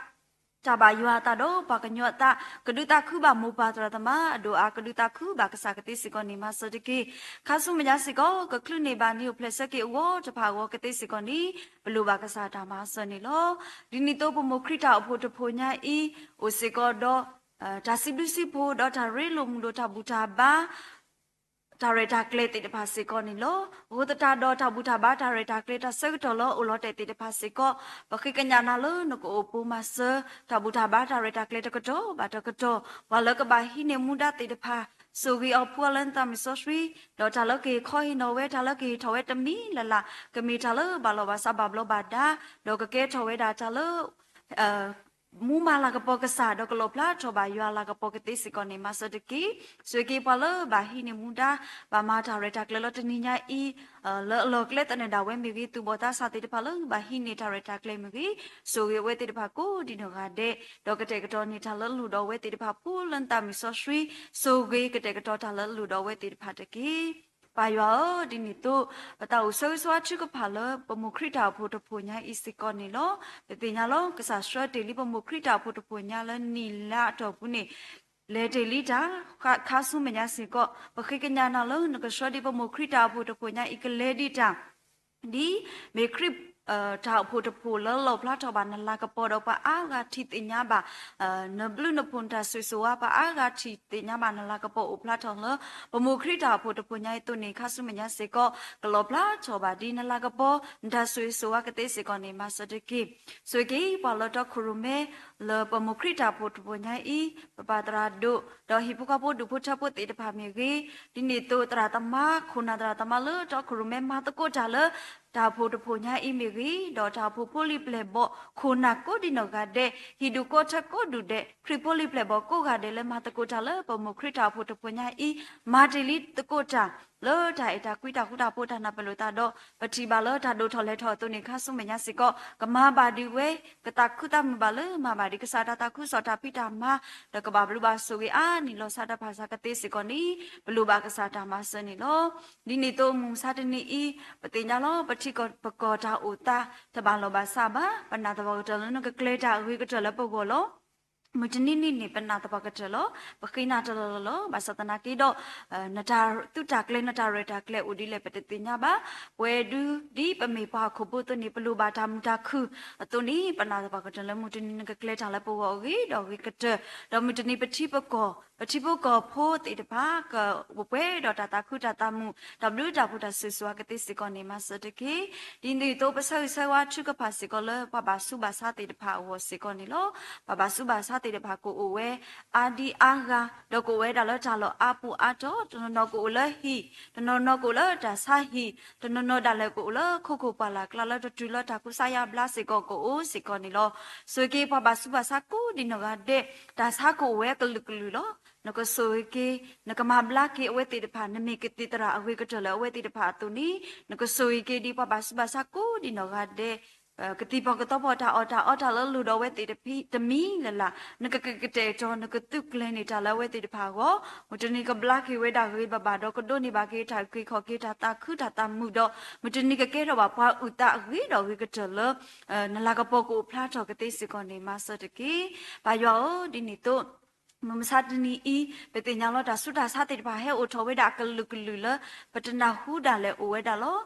တၢ်ဘၣ်ယွၤအသးဒီးပှၤကညီအသး, ကဒုးသးခုဘၣ်မိၢ်ပၢ်သရၣ်သမါအဒိၣ်အါ, ကဒုးသးခုဘၣ်ကစၢ်ကသ့စ့ၢ်ကီးန့ၣ် မၤစၢၤတက့ၢ်. ခါဆူမဲာ်ညါစ့ၢ်ကီး ကချုးန့ၢ်ဘၣ်နံၣ်အိၣ်ဖျဲၣ်ဆၢက့ၤအဂီၢ်တဖၣ်အဂီၢ်ကသ့စ့ၢ်ကီးန့ၣ်, ပလိၣ်ဘၣ်ကစၢ်တၢ်မၤစၢၤန့ၣ်လီၤ. ဒ်န့ၣ်အသိးပမိၢ်ခရံာ်တၢ်အိၣ်ဖှိၣ်တဖှိၣ်ညါအံၤ, အိၣ်စ့ၢ်ကီးဒီး တၢ်စံးဘျုးစံးဖှိၣ်ဒီးတၢ်ရ့လိာ်မုာ်လိာ်တၢ်ဘူၣ်တၢ်ဘါ တၢ်ရဲၣ်တၢ်ကျဲၤသ့ၣ်တဖၣ်စ့ၢ်ကီးန့ၣ်လီၤ. အဃိသတးဒီးတၢ်ဘူၣ်တၢ်ဘါတၢ်ရဲၣ်တၢ်ကျဲၤတၢ်ဆၢကတီၢ်လၢအိၣ်လီၤတဲာ်သ့ၣ်တဖၣ်စ့ၢ်ကီး, ပဃ့ကညးနၤလၢနကအိၣ်ပိၤမၤစၢၤ တၢ်ဘူၣ်တၢ်ဘါတၢ်ရဲၣ်တၢ်ကျဲၤတကတီၢ်ဘၣ်တကတီၢ်, ပှၤလၢကဘၣ်ဟံးန့ၢ်မူဒါသ့ၣ်တဖၣ်, ဆိၣ်ဂ့ၤအီၤဖှူအီၤလၢနသးမုၢ်စီဆှံ, ဒီးတၢ်လၢကဟ့ၣ်ခီဟ့ၣ်နီၤဝဲ တၢ်လၢကဟ့ၣ်ထီၣ်ဝဲတမံၤလၢ်လၢ်, ကမ့ၢ်တၢ်လၢဘၣ်လီၢ်ဘၣ်စးဘၣ်ဘျီးဘၣ်ဒါ, ဒီးကကဲထီၣ်ဝဲဒၣ်တၢ်လၢ မူမၤလၤကပီၤကစၢ်ဒီးကလီၣ်ဖျါထီၣ်ဘၣ်ယွၤအလၤကပီၤကသ့စ့ၢ်ကီးန့ၣ် မၤစၢၤတက့ၢ်. ဆိၣ်ဂ့ၤက့ၤပှၤလၢဘၣ်ဟံးန့ၢ်မူဒါ, ဘၣ်မၤတၢ်ရဲၣ်တၢ်ကျဲၤလၢတနံၤညါအံၤ, လၢအလီၢ်ကျဲသနၢၣ်ဒၣ်ဝဲမ့ၢ်ဂ့ၤ, သူၣ်ဘီၣ်သးစၢ်သ့ၣ်တဖၣ်လၢဘၣ်ဟံးန့ၢ်တၢ်ရဲၣ်တၢ်ကျဲၤမ့ၢ်ဂ့ၤ, ဆိၣ်ဂ့ၤအဝဲသ့ၣ်တဖၣ်ကိးဒံနီၢ်ဂၤဒဲး, ဒီးကတဲာ်ကတီၤန့ၢ်တၢ်လၢအလိၣ်ဒီးအဝဲသ့ၣ်တဖၣ်ဖှူလၢနသးမုၢ်စီဆှံ, ဆိၣ်ဂ့ၤကတဲာ်ကတီၤတၢ်လၢအလိၣ်ဒီးအဝဲသ့ၣ်တဖၣ်တက့ၢ်. ပၢ်ယွၤဧၢ, ဒ်န့ၣ်အသိး, ပသးအိၣ်ဆၢဂ့ၤဆၢဝါထုကဖၣ်လၢပမိၢ်ခရံာ်တၢ်အိၣ်ဖှိၣ်တဖှိၣ်ညါအံၤစ့ၢ်ကီးန့ၣ်လီၤ. ပသ့ၣ်ညါလီၤ, ကစၢ်ဆှၢတ့ၢ်လံပမိၢ်ခရံာ်တၢ်အိၣ်ဖှိၣ်တဖှိၣ်ညါလၢနံၣ်လါအတီၢ်ပူၤန့ၣ်, လဲၤတ့ၢ်လံတၢ်, ခါဆူမဲာ်ညါစ့ၢ်ကီး, ပဃ့ကညးနၤလၢနကဆှၢဒံးပမိၢ်ခရံာ်တၢ်အိၣ်ဖှိၣ်တဖှိၣ်ညါအံၤကလဲၤဒံးတၢ် ဒ်မ့ၢ်ခရံာ် တၢ်အိၣ်ဖှိၣ်တဖှိၣ်လၢလီၣ်ဖျါထီၣ်ဘၣ်နလၤကပီၤဒီးပှၤအါဂၤထံၣ်သ့ၣ်ညါဘၣ် နဘျုးနဖှိၣ်နတၢ်ဆိၣ်ဂ့ၤဆိၣ်ဝါ ပှၤအါဂၤထံၣ်သ့ၣ်ညါဘၣ်နလၤကပီၤအိၣ်ဖျါထီၣ်လၢ ပမိၢ်ခရံာ်တၢ်အိၣ်ဖှိၣ်တဖှိၣ်ညါအံၤအသိးန့ၣ် ခါဆူမဲာ်ညါစ့ၢ်ကီး ကလီၣ်ဖျါထီၣ်ဘၣ်ဒ်နလၤကပီၤ နတၢ်ဆိၣ်ဂ့ၤဆိၣ်ဝါကသ့စ့ၢ်ကီးန့ၣ် မၤစၢၤတက့ၢ်. ဆိၣ်ဂ့ၤက့ၤပှၤလၢတီခိၣ်ရိၣ်မဲ လၢပမိၢ်ခရံာ်တၢ်အိၣ်ဖှိၣ်တဖှိၣ်ညါအံၤ ပပၢ်သရၣ်ဒိၣ် ဒီးဟံၣ်ဖိဃီဖိဒူၣ်ဖိထၢဖိသ့ၣ်တဖၣ်မ့ၢ်ဂ့ၤ, ဒ်န့ၣ်အသိးသရၣ်သမါ ခိၣ်နၢ်သရၣ်သမါလၢတီခိၣ်ရိၣ်မဲမၤသကိးတၢ်လၢ တၢ်အိၣ်ဖှိၣ်တဖှိၣ်ညါအံၤမ့ၢ်ဂ့ၤ, ဒီးတၢ်အိၣ်ဖှိၣ်ဖိလံၤပျဲၢ်ဘီၣ် ခိၣ်နၢ်ကိးဒံနီၢ်ဂၤဒဲး, ဟံၣ်ဒူၣ်ကိးထၢကိးဒူၣ်ဒဲး, ခရံာ်ဖိလံၤပျဲၢ်ဘီၣ်ကိးဂၤဒဲးလၢမၤသကိးတၢ်လၢပမိၢ်ခရံာ်တၢ်အိၣ်ဖှိၣ်တဖှိၣ်ညါအံၤ, မၤတ့ၢ်လံသကိးတၢ် လၢတၢ်အဲၣ်တၢ်ကွံတၢ်ဃူတၢ်ဖိးတၢ်နၢ်ပၢၢ်လိာ်သးဒီး ပထံၣ်ဘၣ်လၢတၢ်ဒိၣ်ထီၣ်လဲၤထီၣ်အသိးန့ၣ် ခါဆူမဲာ်ညါစ့ၢ်ကီး ကမၤဘၣ်ဒံးဝဲ ကသးခုသးမုာ်ဘၣ်လၢမၤဘၣ်ဒံးကစၢ်တၢ်သးခုကစီၣ်တၢ်ဖံးတၢ်မၤ ဒီးကဘၣ်ဘျုးဘၣ်ဆိၣ်ဂ့ၤအါနံၣ်လီၤဆါတၢ်ဖးဆါကသ့စ့ၢ်ကီးန့ၣ် ပလိၣ်ဘၣ်ကစၢ်တၢ်မၤစၢၤန့ၣ်လီၤ. ဒ်န့ၣ်အသိးမုၢ်မဆါတနံၤအံၤ ပသ့ၣ်ညါလီၤ ပထံပကီၢ်တၢ်အိၣ်သး တဘၣ်လီၢ်ဘၣ်စးဘၣ်, ပနာ်သပှၢ်ကတၢၢ်လၢနကကျဲၤတၢ်အဂ့ၤကတၢၢ်လၢပဂီၢ်လီၤ. မုၢ်တနံၤနံၤန့ၣ် ပနာ်သပှၢ်ကတၢၢ်လီၤ. ပဃ့နၤတလီၢ်လီၢ်လီၤ. ဘၣ်ဆၣ်သနာ်က့ဒီး နတၢ်သုးတၢ်ကျဲၤ နတၢ်ရဲၣ်တၢ်ကျဲၤအိၣ်ဒ်လဲၣ် ပတသ့ၣ်ညါဘၣ်. ပဝဲဒုးဒ်ပမ့ၢ်ပှၤဟီၣ်ခိၣ်ဖိအသိးန့ၣ် ပလိၣ်ဘၣ်တၢ်မုာ်တၢ်ခုၣ်အသိးန့ၣ် ပနာ်သပှၢ်ကတၢၢ်လၢမုၢ်တနံၤနကကျဲၤတၢ်လၢပဂီၢ်အဂ့ၤဒီးအဂ့ၤကတၢၢ်, ဒီးမုၢ်တနံၤပထံပကီၢ် ပထံဖိကီၢ်ဖိသ့ၣ်တဖၣ် ကအိၣ်ပှဲၤဒီးတၢ်သးခုတၢ်သးမုာ် တၢ်ဘျုးတၢ်ဖှိၣ်တၢ်ဆိၣ်ဂ့ၤဆိၣ်ဝါကသ့စ့ၢ်ကီးန့ၣ် မၤစၢၤတက့ၢ်. ဒ်န့ၣ်အသိး ပဆၢဂ့ၤဆၢဝါထုကဖၣ်စ့ၢ်ကီးလၢ ပှၤဘၣ်ဆူးဘၣ်ဆါသ့ၣ်တဖၣ်အဂီၢ်စ့ၢ်ကီးန့ၣ်လီၤ. ပှၤဘၣ်ဆူးဘၣ်ဆါ တၢ်ဆူးတၢ်ဆါသ့ၣ်တဖၣ်ကအိၣ်ဝဲ အါဒံအါဂၤ, ဒီးကအိၣ်ဝဲဒၣ်လၢတၢ်လီၢ်အါပူၤအါတီၤ, တနီၤနီၤကအိၣ်လၢဟံၣ်, တနီၤနီၤကအိၣ်လၢတၢ်ဆါဟံၣ်, တနီၤနီၤဒၣ်လဲာ်ကအိၣ်လၢခိခိၣ်ပှၢ်လၢ်ကျါလၢတတုၤလၢတၢ်ကူစါယါဘျါစ့ၢ်ကီးကအိၣ်စ့ၢ်ကီးန့ၣ်လီၤ. ဆိၣ်ဂ့ၤက့ၤပှၤဘၣ်ဆူးဘၣ်ဆါကိးဒံနီၢ်ဂၤဒဲး, တၢ်ဆါကအိၣ်ဝဲကလုာ်ကလုာ်လီၤ. နကဆိၣ်ဂ့ၤက့ၤ, နကမၤဘျါက့ၤအဝဲသ့ၣ်တဖၣ်, နမ့ၢ်ကသံၣ်သရၣ်အဂ့ၤကတၢၢ်လၢအဝဲသ့ၣ်တဖၣ်အသိးန့ၣ်, နကဆိၣ်ဂ့ၤက့ၤဒ်ပှၤဘၣ်ဆူးဘၣ်ဆါကိးဒံနီၢ်ဂၤဒဲး ကသံၣ်ပီၣ်ကသီပီၣ်တၢ်အီၣ်တၢ်အီတၢ်လၢလိၣ်ဒီးအဝဲသ့ၣ်တမံၤလၢ်လၢ်, နကကကတဲာ်ကတီၤ နကသုးကျဲၤန့ၢ်တၢ်လၢအဝဲသ့ၣ်တဖၣ်အဂီၢ်, မုၢ်တနံၤကဘျါက့ၤဝဲဒၣ်ဂ့ၤဂ့ၤဘၣ်ဘၣ်ဒီး ကဒိးန့ၢ်ဘၣ်က့ၤတၢ်အုၣ်က့ၤခီၣ်က့ၤ တၢ်သးခုတၢ်သးမုာ်ဒီး မုၢ်တနံၤကကဲထီၣ်ဘၣ်ပှၤအုၣ်သးအဂ့ၤဒီးအဂ့ၤကတၢၢ်လၢ နလၤကပီၤကအိၣ်ဖျါထီၣ်ကသ့စ့ၢ်ကီးန့ၣ် မၤစၢၤတက့ၢ်. ပၢ်ယွၤဧၢ, ဒ်န့ၣ်အသိး မုၢ်မဆါတနံၤအံၤ ပသ့ၣ်ညါလီၤတၢ်ဆူးတၢ်ဆါသ့ၣ်တဖၣ်ဟဲအိၣ်ထီၣ်ဝဲဒၣ်အကလုာ်ကလုာ်လၢ ပတနၢ်ဟူဒၣ်လဲာ်အိၣ်ဝဲဒၣ်လီၤ.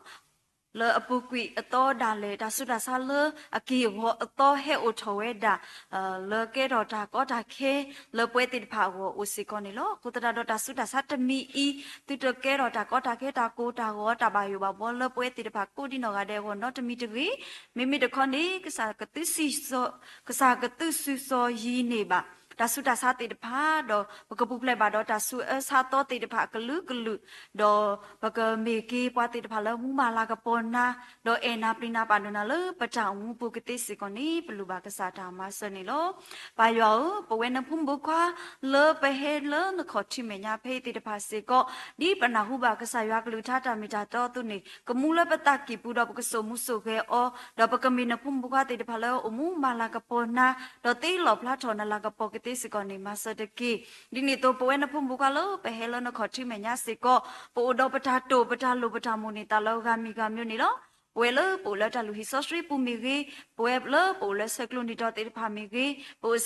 လၢအပူၤကွံာ်အသီဒၣ်လဲာ် တၢ်ဆူးတၢ်ဆါလၢအက့ၢ်အဂီၤအသီဟဲအိၣ်ထီၣ်ဝဲဒၣ် လၢကဲထီၣ်တၢ်ကီတၢ်ခဲ လၢပဝဲသ့ၣ်တဖၣ်အဂီၢ်အိၣ်စ့ၢ်ကီးန့ၣ်လီၤ. အဃိသတးဒီးတၢ်ဆူးတၢ်ဆါတမံၤအံၤ သုတကဲထီၣ်တၢ်ကီတၢ်ခဲ တၢ်ကိၢ်တၢ်ဂီၤ တၢ်ဘၣ်ယိၣ်ဘၣ်ဘှီ လၢပဝဲသ့ၣ်တဖၣ်ကိးဒံနီၢ်ဂၤဒဲးအဂီၢ်နီတမံၤတဂ့ၤ. မ့မ့ၢ်တခီန့ၣ် ကစၢ်ကသုးစံၣ်စိၤ ကစၢ်ကသုးစူၤစီၤယံၤန့ၢ်ဘၣ် တၢ်ဆူးတၢ်ဆါသ့ၣ်တဖၣ်ဒီး ပကပူၤဖျဲးဘၣ်ဒီးတၢ်ဆူးအၢဆါသီသ့ၣ်တဖၣ်အကလုာ်ကလုာ်, ဒီးပကမ့ၢ်က့ၤပှၤသ့ၣ်တဖၣ်လၢမူမၤလၤကပီၤနၤ, ဒီးအဲၣ်နၤပျံၤနၤပာ်ဒိၣ်နၤလၢပတၢ်အိၣ်မူပူၤကသ့စ့ၢ်ကီးန့ၣ် ပလိၣ်ဘၣ်ကစၢ်တၢ်မၤစၢၤန့ၣ်လီၤ. ပၢ်ယွၤဧၢ, ပဝဲနဖိမုၣ်ဖိခွါ လၢပဟဲလၢနခီၣ်ထံးမဲာ်ညါဖဲအံၤသ့ၣ်တဖၣ်စ့ၢ်ကီး, ဒ်ပနၢ်ဟူဘၣ်ကစၢ်ယွၤကလုၢ်ကထါတၢ်မ့ၢ်တၢ်တီအသိးန့ၣ် ကမူလၢပသးကံၢ်ပူၤဒီးပကစိာ်မူစိာ်ဂဲၤအီၤ, ဒီးပကမ့ၢ်နဖိမုၣ်ဖိခွါသ့ၣ်တဖၣ်လၢအိၣ်မူမၤလၤကပီၤနၤ, ဒီးသ့လီၣ်ဖျါထီၣ်နလၤကပီၤကသ့စ့ၢ်ကီးန့ၣ် မၤစၢၤတက့ၢ်. ဒ်န့ၣ်အသိး ပဝဲနဖိမုၣ်ဖိခွါလၢပဟဲလၢနခီၣ်ထံးမဲာ်ညါစ့ၢ်ကီး, ပအိၣ်ဒီးပတၢ်တိာ်ပတၢ်လိၣ်ပတၢ်မိၣ်န့ၢ်သးလၢဂၤမံၤဂၤမံၤန့ၣ်လီၤ. ပဝဲလၢပအိၣ်လၢတၢ်လုၢ်ဟံၣ်စီဆှံပူၤမ့ၢ်ဂ့ၤ, ပဝဲလၢပအိၣ်လၢဆဲးကျိးနံၤဒီးသ့ၣ်တဖၣ်မ့ၢ်ဂ့ၤ, ပအိၣ်စ့ၢ်ကီးဒီးပတၢ်လိၣ်ဘၣ်ပတၢ် မိၣ်န့ၢ်သးလီၤဂၤမံၤဂၤမံၤစ့ၢ်ကီးန့ၣ်လီၤ. တၢ်လၢအလိၣ်ဒီးပှၤမ့ၢ်ဂ့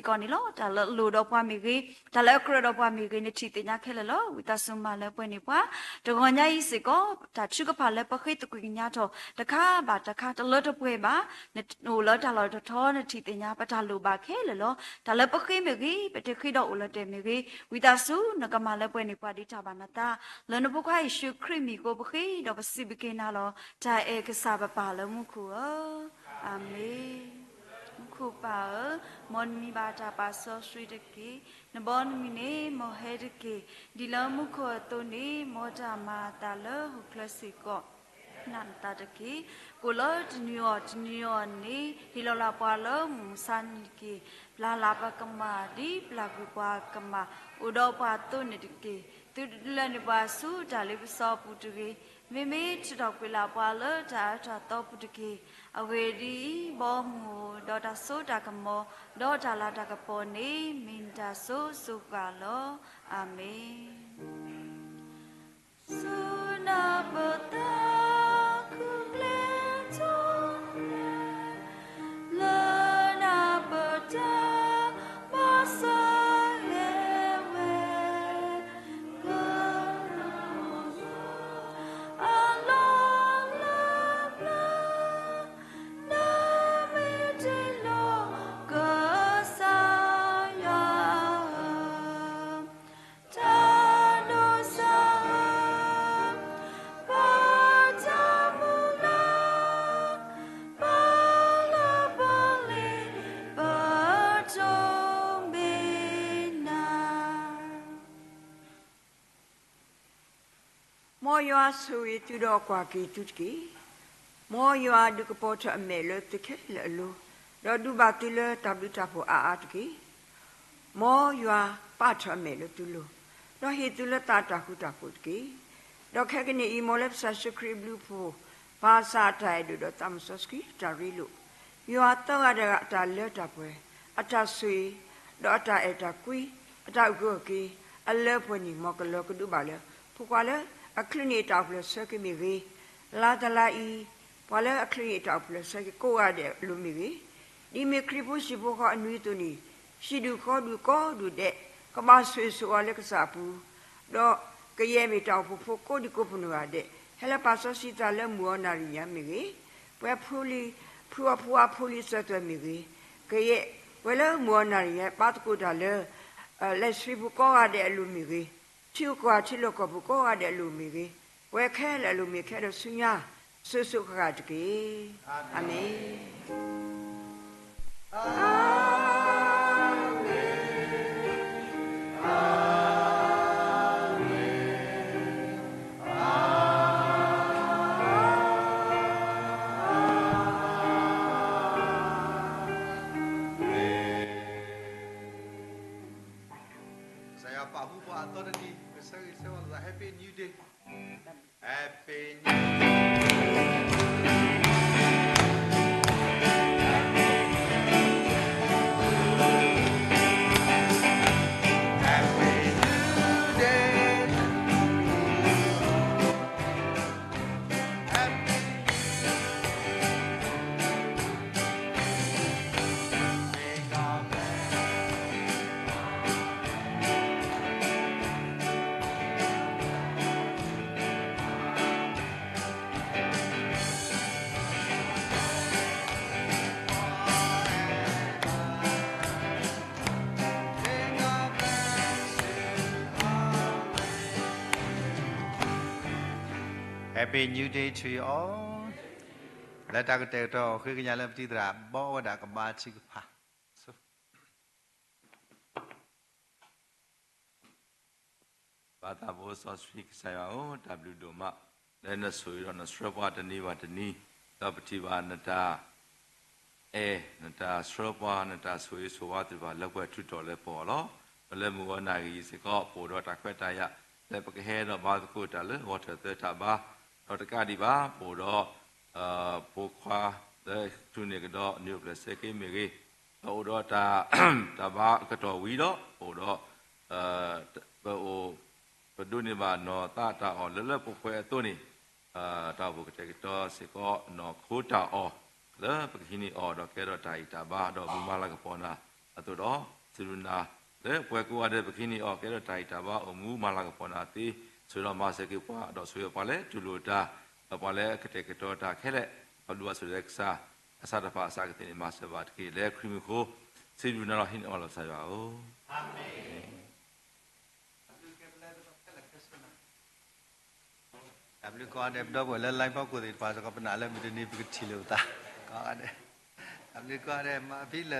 ၤ, တၢ်လၢအကြၢးဒီးပှၤမ့ၢ်ဂ့ၤ, နထံၣ်သ့ၣ်ညါခဲလၢာ်လီၤ. ဝံသးစူၤမၤလၢပှဲၤန့ၢ်ပှၤ, တဂီၤညါအံၤစ့ၢ်ကီး တၢ်ထုကဖၣ်လၢပဃ့သကွံာ်ကညးထီၣ် တခါဘၣ်တခါ တလၢတပှဲၤဘၣ်, နအိၣ်လၢတၢ်လီၢ်တတီၤ နထံၣ်သ့ၣ်ညါပတၢ်လိၣ်ဘၣ်ခဲလၢာ်လီၤ. တၢ်လၢပဃ့မ့ၢ်ဂ့ၤ, ပတဃ့ဒီးအိၣ်လၢၤတဲာ်မ့ၢ်ဂ့ၤ, ဝံသးစူၤ နကမၤလၢပှဲၤန့ၢ်ပှၤဒ်တၢ်ဘၣ်နသး, လၢနဖိခွါယ့ၣ်ၡူးခရံာ်မံၤအဃိ ပဃ့ဒီးပစံးဘျုးက့ၤနၤလီၤ. တၢ်အဲၣ်ကစၢ်ပပၢ်လၢမူခိၣ်ဧၢ, အၤမ့ၣ်. မူခိၣ်ပၢ်ဧၢ, မ်နမံၤဘၣ်တၢ်ပာ်စီဆှံတက့ၢ်. နဘီနမုၢ်န့ၣ် မ်ဟဲတက့ၢ်. ဒ်လၢမူခိၣ်အသိးန့ၣ် မ်တၢ်မၤအသးလၢဟီၣ်ခိၣ်ချၢစ့ၢ်ကီး နၤနသးတက့ၢ်. ကိၣ်လၢတနံၤအီၤတနံၤအီၤန့ၣ် ဟ့ၣ်လီၤလၢပှၤလၢမုၢ်မဆါနံၤတက့ၢ်. ပျၢ်လၢ်ပကမၢ် ဒ်ပျၢ်ကွံာ်ပှၤကမၢ် အိၣ်ဒီးပှၤအသိးန့ၣ်တက့ၢ်. သုတဒုးလဲန့ၢ်ပှၤဆူတၢ်လ့ပစီအပူၤတဂ့ၤ. မ့မ့ၢ်ထုးထီၣ်ကွံာ်လၢ်ပှၤလၢတၢ်အၢတၢ်သီပူၤတက့ၢ်. အဂ့ၢ်ဒ်အံၤ, ဘီမုၢ်ဧိၤ, ဒီးတၢ်စိတၢ်ကမီၤ, ဒီးတၢ်လၤတၢ်ကပီၤန့ၣ် မ့ၢ်နတၢ်စိစိဃၣ်လီၤ. အၤမ့ၣ်. ဆူနၢ်ပၢၢ်တၢ်ခူၣ်ကျဲထီၣ်လဲၣ်, လၢနၢ်ပၢၢ်တၢ် ဘၣ်ဆၣ်ဂ့ၤဝဲ, ကနၣ်အလီၢ်လၢပျၢၤ, နမ့ၢ်တ့လီၤကစၢ်ယွၤဧၢ, တၢ်ဒိးစၢ်ဧၢ, ပတၢ်မုၢ်လၢ်, ပလၢပှဲၤလံ, ပတိၢ်ဘၣ်နၤ. မ်ယွၤဆိၣ်ဂ့ၤသုဒီးကွၢ်က့ၤသုတက့ၢ်. မ်ယွၤဒုးကပီၤထီၣ်အမဲာ်လၢသုခဲလၢာ်အလိၤ, ဒီးဒုးဘၣ်သုလၢတၢ်ဘျုးတၢ်ဖှိၣ်အါအါတက့ၢ်. မ်ယွၤပာ်ထီၣ်အမဲာ်လၢသုလိၤ, ဒီးဟ့ၣ်သုလၢသးတၢ်ဃူတၢ်ဖိးတက့ၢ်. ဒီးခဲကနံၣ်အံၤ မ်လၢကစၢ်ယ့ၣ်ၡူးခရံာ်အဘျုးအဖှိၣ်, ပၢ်သးအတၢ်အဲၣ်ဒိၣ်ဒီးသးစီဆှံအတၢ်ရ့လိာ်, ယွၤသၢဂၤတဂၤအတၢ်လၢတၢ်ပှဲၤ, အတၢ်ဆိၣ်ဂ့ၤ, ဒီးအတၢ်အဲၣ်တၢ်ကွံ, အတၢ်အုၣ်က့ၤခီၣ်က့ၤ, အလၢပှဲၤန့ၣ် မ်ကလီၤကဒုးဘၣ်လၢ ဖိခွါလၢအချုးန့ၢ်အတၢ်အိၣ်ဖျဲၣ်ဆၢက့ၤမ့ၢ်ဂ့ၤ, လါတလါအံၤ ပှၤလၢအချုးန့ၢ်အတၢ်အိၣ်ဖျဲၣ်ဆၢက့ၤကိးဂၤဒဲးအလိၤမ့ၢ်ဂ့ၤ, ဒ်မ့ၢ်ခရံာ်ဖိဟံၣ်ဖိဃီအနွံအသိးန့ၣ်, ဟံၣ်ဒူၣ်ဃီဒူၣ်ကိးဒူၣ်ဒဲး, ကဘၣ်ဆိၣ်ဂ့ၤဆိၣ်ဝါလၢကစၢ်အပူၤ, ဒီးကယဲၢ်မ့ၢ်တၢ်အိၣ်ဖှိၣ်ဖိကိးဒံကိးဖုၣ်နဂၤဒဲး, ဟဲလၢပာ်စီဆှံသးလၢမုၢ်အီၤနၣ်ရံၣ်ညါမ့ၢ်ဂ့ၤ, ပှၤဖိလံၤ, ဖုအီၤဖိအဖိလံၤစၢၤသွဲၣ်မ့ၢ်ဂ့ၤ, ကယဲၢ်ပှၤလၢမုၢ်အီၤနၣ်ရံၣ်ညါ ပာ်သကိးတၢ်လၢ လံာ်စီဆှံပူၤကိးဂၤဒဲးအလိၤမ့ၢ်ဂ့ၤ, ထံဂုၤကီၢ်ဂၤထံလီၢ်ကီၢ်ပူၤကိးဂၤဒဲးအလိၤမ့ၢ်ဂ့ၤ, ပဝဲခဲလၢာ်အလိၤမ့ၢ်ခဲဒီးဆူညါ စိၤစိၤဃၣ်ဃၣ်တက့ၢ်. အၤမ့ၣ်. အၤမ့ၣ်, အၤမ့ၣ်, အၤမ့ၣ်. ကစၢ်ယွၤပာ်ဃုာ်ပှၤအသီတနံၤ, ပဆၢဂ့ၤဆၢဝါလိာ်သး Happy New Day, Happy New Day, Happy New Day, Happy New Day. လၢတၢ်ကတဲာ်ကတီၤအီၤ ဃ့ကညးလၢပတံၤသရၣ် ဘီဝဲဒၣ်ကဘါထံကဖၣ်. ဘၣ်သးဘိစီဆှံကစၢ်ယွၤဧၢ, တၢ်ဘျုးဒိၣ်မး လၢနဆိၣ်ဂ့ၤဒီးနဆှၢပှၤတနံၤဘၣ်တနံၤ, ဒီးပထံၣ်ဘၣ်နတၢ်အဲၣ် နတၢ်ဆှၢပှၤ နတၢ်ဆိၣ်ဂ့ၤဆိၣ်ဝါသ့ၣ်တဖၣ် လၢပှဲၤထူးထီၣ်လၢပဂီၢ်လီၤ. ဒီးလၢမုၢ်ဂီၤနၣ်ရံၣ်အံၤစ့ၢ်ကီး ပအိၣ်ဒီးတၢ်ခွဲးတၢ်ယာ် လၢပကဟဲဒီးဘါသကိးတၢ်လၢဂီၤထၢၣ်သၢထးဘါ, ဒီးတကးဒံးဘၣ် ပအိၣ်ဒီး ဖိခွါလၢထူၣ်န့ၢ်ကဒီး နံၣ်အိၣ်ဖျဲၣ်ဆၢက့ၤမ့ၢ်ဂ့ၤ, ဒီးအိၣ်ဒီးတၢ် တၢ်ဘါအကတီၢ်ဝံၤဒီး ပအိၣ်ဒီး ပအိၣ် ပဒိးန့ၢ်ဘၣ်နီၢ်သးတၢ်အီၣ်လၢလၢပှဲၤပှဲၤအသိးန့ၣ်, တၢ်အိၣ်ဖှိၣ်ကတဲာ်ကတီၤစ့ၢ်ကီး နီၢ်ခိတၢ်အီၣ် လၢပကဟံးန့ၢ်အီၤ ဒီးကဲထီၣ်တၢ်ဂံၢ်တၢ်ဘါ ဒီးမူမၤလၤကပီၤနၤအသိးဒီး, စံးဘျုးနၤလၢပှဲၤကိးဂၤဒဲး ပကဟံးန့ၢ်အီၤ ကဲထီၣ်တၢ်ဂံၢ်တၢ်ဘါ အိၣ်မူမၤလၤကပီၤနၤသ့, ဆိၣ်ဂ့ၤဒီးမၤစၢၤက့ၤပှၤ ဒီးဆိၣ်ဂ့ၤပှၤလၢတူၢ်လိာ်တၢ်, ဒီးပှၤလၢအကတဲာ်ကတီၤတၢ်ခဲလၢာ်, ပဘါထုကဖၣ်ဆိၣ်ဂ့ၤကစၢ် အဆၢတဖၣ်အစှၤကသ့ၣ်န့ၣ် မၤစၢၤဘၣ်တက့ၢ်. လၢခရံာ်မံၤအဃိ စံးဘျုးနၤလီၤ ဟံးန့ၢ်အီၤလီၤ ကစၢ်ယွၤဧၢ. တၢ်ဘျုးကိးဂၤဒဲး ပဒီပုၢ်ဝဲၢ်လၢ live ဖီခိၣ်သ့ၣ်တဖၣ်စ့ၢ်ကီး ပနာ်လၢမုၢ်တနံၤပကထံၣ်လိာ်ပသးကိးဂၤဒဲး, တၢ်ဘျုးကိးဂၤဒဲး မၤဖဲလဲၣ်